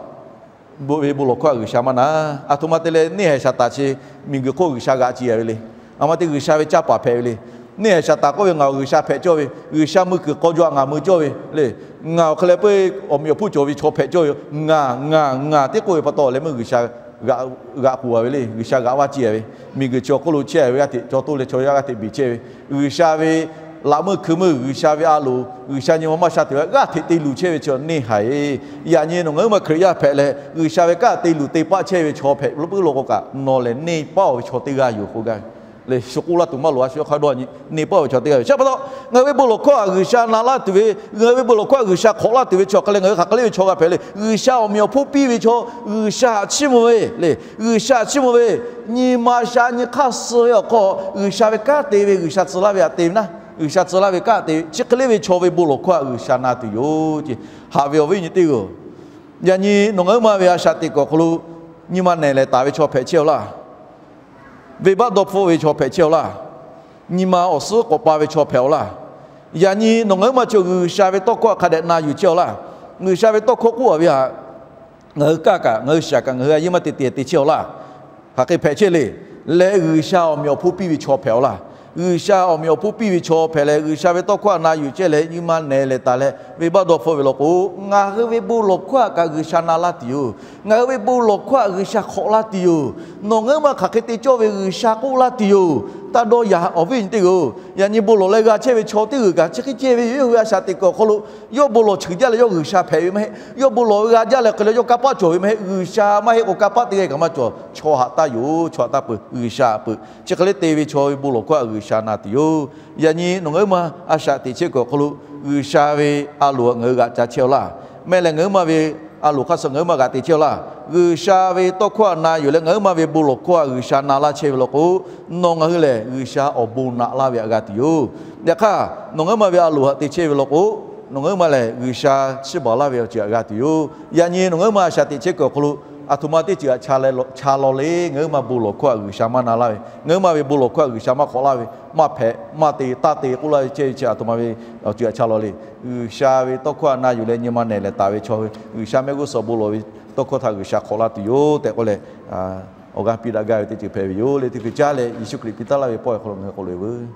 bon ve bon lawˬ hkawˇ htaꞈ G'uiˬsha maˇ na. A htoꞈ ma te leh neˇ haiˬ Saˍtanˍ chi miˬguiˬ hk'oˆ G'uiˬsha g'aꞈ ci a ve le. A ma te G'uiˬsha ve caˇ paˍ hpehꞈ ve le. Neˇ haiˬ Saˍtanˍ k'oˆ ve ngaˬ G'uiˬsha hpehꞈ cawˇ ve, G'uiˬsha mui kuiˬ k'aw jaw htaꞈ ngaˬ mui cawˇ ve le. Ngaˬ awˬ hk'e leh peuˬ awˬ meꞈ awˬ hponˇ cawˬ ve chaw hpehꞈ cawˇ ve, ngaˬ ngaˬ ngaˬ teˇ k'oˆ ve pa taw leh meuˇ G'uiˬsha g'aꞈ k'oˍ a ve le. G'uiˬsha g'aꞈ vaˇ ci a ve, miˬguiˬ chi awˬ hk'oˆ lo chehˇ ve g'aˇ hteꞈ chaw toˇ leh chaw yaˇ g'aˇ hteꞈ beˬ chehˇ ve, G'uiˬsha ve laꞈ meuˇ hkui meuˇ, G'uiˬsha ve a loˍ, G'uiˬsha nyi ma maˇ sha tuˬ ve g'aˇ hteꞈ te luˬ chehˇ ve chi neˇ haiˬ. Yaꞈ nyi nawˬ ngaˬ hui ma Hkriꞈ yaˇ hpehꞈ leh G'uiˬsha ve kanˉ te luˬ te paˆ chehˇ ve chaw hpehꞈ puiˉ law k'o kaꞈ nawˬ lehˬ neˇ paˆ-oˬ ve chaw teˇ g'aˇ yoˬ k'oˆ gaˇ ve le. Shu k'oˆ laˇ tuˬ maˇ loˍ, a shu hk'a dawˇ nyi neˇ paˆ-oˬ ve chaw teˇ g'aˇ yoˬ. Chi pa taw ngaˬ hui ve bon lawˬ hkawˇ htaꞈ G'uiˬsha na laˇ tuˬ ve, ngaˬ hui ve bon lawˬ hkawˇ htaꞈ G'uiˬsha hk'awꞈ laˇ tuˬ ve chi awˬ hk'a leh ngaˬ hui hk'aˬ hk'e le ve chaw g'a hpehꞈ le. G'uiˬsha awˬ meꞈ awˬ hponˇ piˇ ve chaw, G'uiˬsha htaꞈ chiˇ mvuh ve le. G'uiˬsha htaꞈ chiˇ mvuh ve, nyi ma sha nyi hk'aˇ suh ve awˬ hk'aw G'uiˬsha ve kanˉ te ve, G'uiˬsha tcuh laˇ ve htaꞈ te ve naˇ, G'uiˬsha tcuh laˇ ve kanˉ te ve, chi hk'e le ve chaw ve bon lawˬ hkawˇ htaꞈ G'uiˬsha na tuˬ yoˬ ce. Haꞈ ve awˬ viˉ nyi teˇ g'aˇ-oˬ, yaꞈ nyi nawˬ ngaˬ hui ma ve a shaꞈ teꞈ kuiˬ awˬ hk'aw lo nyi ma nehˬ lehˬ taˍ ve chaw hpehꞈ chehˇ-aw laˇ. Venˇbaˆ dawˇ hpfuhˆ ve chaw hpehꞈ chehˇ-aw laˇ. Nyi ma awˬ suhˉ k'awꞈ pa ve chaw hpehꞈ-aw laˇ. Yaꞈ nyi nawˬ ngaˬ hui ma chi G'uiˬsha ve tawˇ hkawˇ htaꞈ hk'a dehꞈ na yuˬ chehˇ-aw laˇ. G'uiˬsha ve tawˇ hkawˇ k'oˆ a ve htaꞈ ngaˬ hui kaˇ kaꞈ ngaˬ hui shaˍ kaꞈ ngaˬ hui a yeˇ maˇ te te te chehˇ-aw laˇ. Hk'aˬ hk'e hpehꞈ chehˇ le. Leh G'uiˬsha awˬ meꞈ awˬ hponˇ piˇ ve chaw hpehꞈ-aw laˇ. G'uiˬsha awˬ meꞈ awˬ hponˇ piˇ ve chaw hpehꞈ leh G'uiˬsha ve tawˇ hkawˇ htaꞈ na yuˬ chehˇ leh nyi ma nehˬ lehˬ taˍ leh venˇbaˆ dawˇ hpfuhˆ ve law k'o, ngaˬ hui ve bon lawˬ hkawˇ htaꞈ kaꞈ G'uiˬsha na laˇ tuˬ yoˬ. Ngaˬ hui ve bon lawˬ hkawˇ htaꞈ G'uiˬsha hk'awꞈ laˇ tuˬ yoˬ. Nawˬ ngaˬ hui ma hk'aˬ hk'e te cawˇ ve G'uiˬsha k'oˆ laˇ tuˬ yoˬ. Taˇ dawˇ yaꞈ awˬ viˉ nyi teˇ g'aˇ-oˬ, yaꞈ nyi bon lawˬ leh g'a chehˇ ve chaw teˇ g'uiˬ kaꞈ chi hk'e ceh ve yoˬ. Yawˇ hui a shaꞈ teꞈ kuiˬ awˬ hk'aw lo yawˇ bon lawˬ cheuˬ jaˇ leh yawˇ G'uiˬsha hpehꞈ ve maˇ heˆ. Yawˇ bon lawˬ g'a jaˇ leh hk'e leh yawˇ kanˇ paˆ cawˬ ve maˇ heˆ. G'uiˬsha maˇ heˆ k'o kanˇ paˆ teˇ g'aˇ kaꞈ maˇ cawˬ. Chaw haꞈ taˇ yoˬ, chaw haꞈ taˇ peuˬ, G'uiˬsha haꞈ peuˬ. Chi hk'e le te ve chaw ve bon lawˬ hkawˇ htaꞈ G'uiˬsha na tuˬ yoˬ. Yaꞈ nyi nawˬ ngaˬ hui ma a shaꞈ teꞈ chehˇ kuiˬ awˬ hk'aw lo G'uiˬsha ve a loˍ htaꞈ ngaˬ hui g'aꞈ ca chehˇ-aw laˇ. Mehˆ leh ngaˬ hui ma ve a loˍ hk'aˇ suh ngaˬ hui ma g'aꞈ te chehˇ-aw laˇ. G'uiˬsha ve tawˇ hkawˇ htaꞈ na yuˬ leh ngaˬ hui ma ve bon lawˬ hkawˇ htaꞈ G'uiˬsha na laˇ chehˇ ve law k'o, nawˬ ngaˬ hui lehˬ G'uiˬsha awˬ bon naꞈ laˇ ve htaꞈ g'a tuˬ yoˬ. Yaꞈ hk'aˇ nawˬ ngaˬ hui ma ve a loˍ htaꞈ te chehˇ ve law k'o, nawˬ ngaˬ hui ma lehˬ G'uiˬsha chiˇ baˬ laˇ ve awˬ ceuˬ htaꞈ g'a tuˬ yoˬ. Yaꞈ nyi nawˬ ngaˬ hui ma a shaꞈ teꞈ chehˇ kuiˬ awˬ hk'aw lo a htoꞈ ma teˇ ceuˬ htaꞈ cha leh, cha law le, ngaˬ hui ma bon lawˬ hkawˇ htaꞈ G'uiˬsha maˇ na laˇ ve, ngaˬ hui ma ve bon lawˬ hkawˇ htaꞈ G'uiˬsha maˇ hk'awꞈ laˇ ve, maˇ hpehꞈ maˇ te taˇ te k'oˆ laˇ ve chehˇ ve chi a htoꞈ ma ve awˬ ceuˬ htaꞈ cha law le. G'uiˬsha ve tawˇ hkawˇ htaꞈ na yuˬ leh nyi ma nehˬ lehˬ taˍ ve chaw hui G'uiˬsha mehˆ g'uˇ suhˍ bon lawˬ ve tawˇ hkawˇ htaꞈ G'uiˬsha hk'awꞈ laˇ tuˬ yoˬ tehꞈ k'oˆ leh, awˬ g'aˇ piˇ daꞈ gaˇ ve teˇ ceuˬ hpehꞈ ve yoˬ le. Teˇ hkui caˇ leh Yeˍsuˆ Hkriꞈ piˇ taˉ laˇ ve pawˆ awˬ hk'aw lo ngaˬ hui k'awꞈ loꞈ-e veuˬ.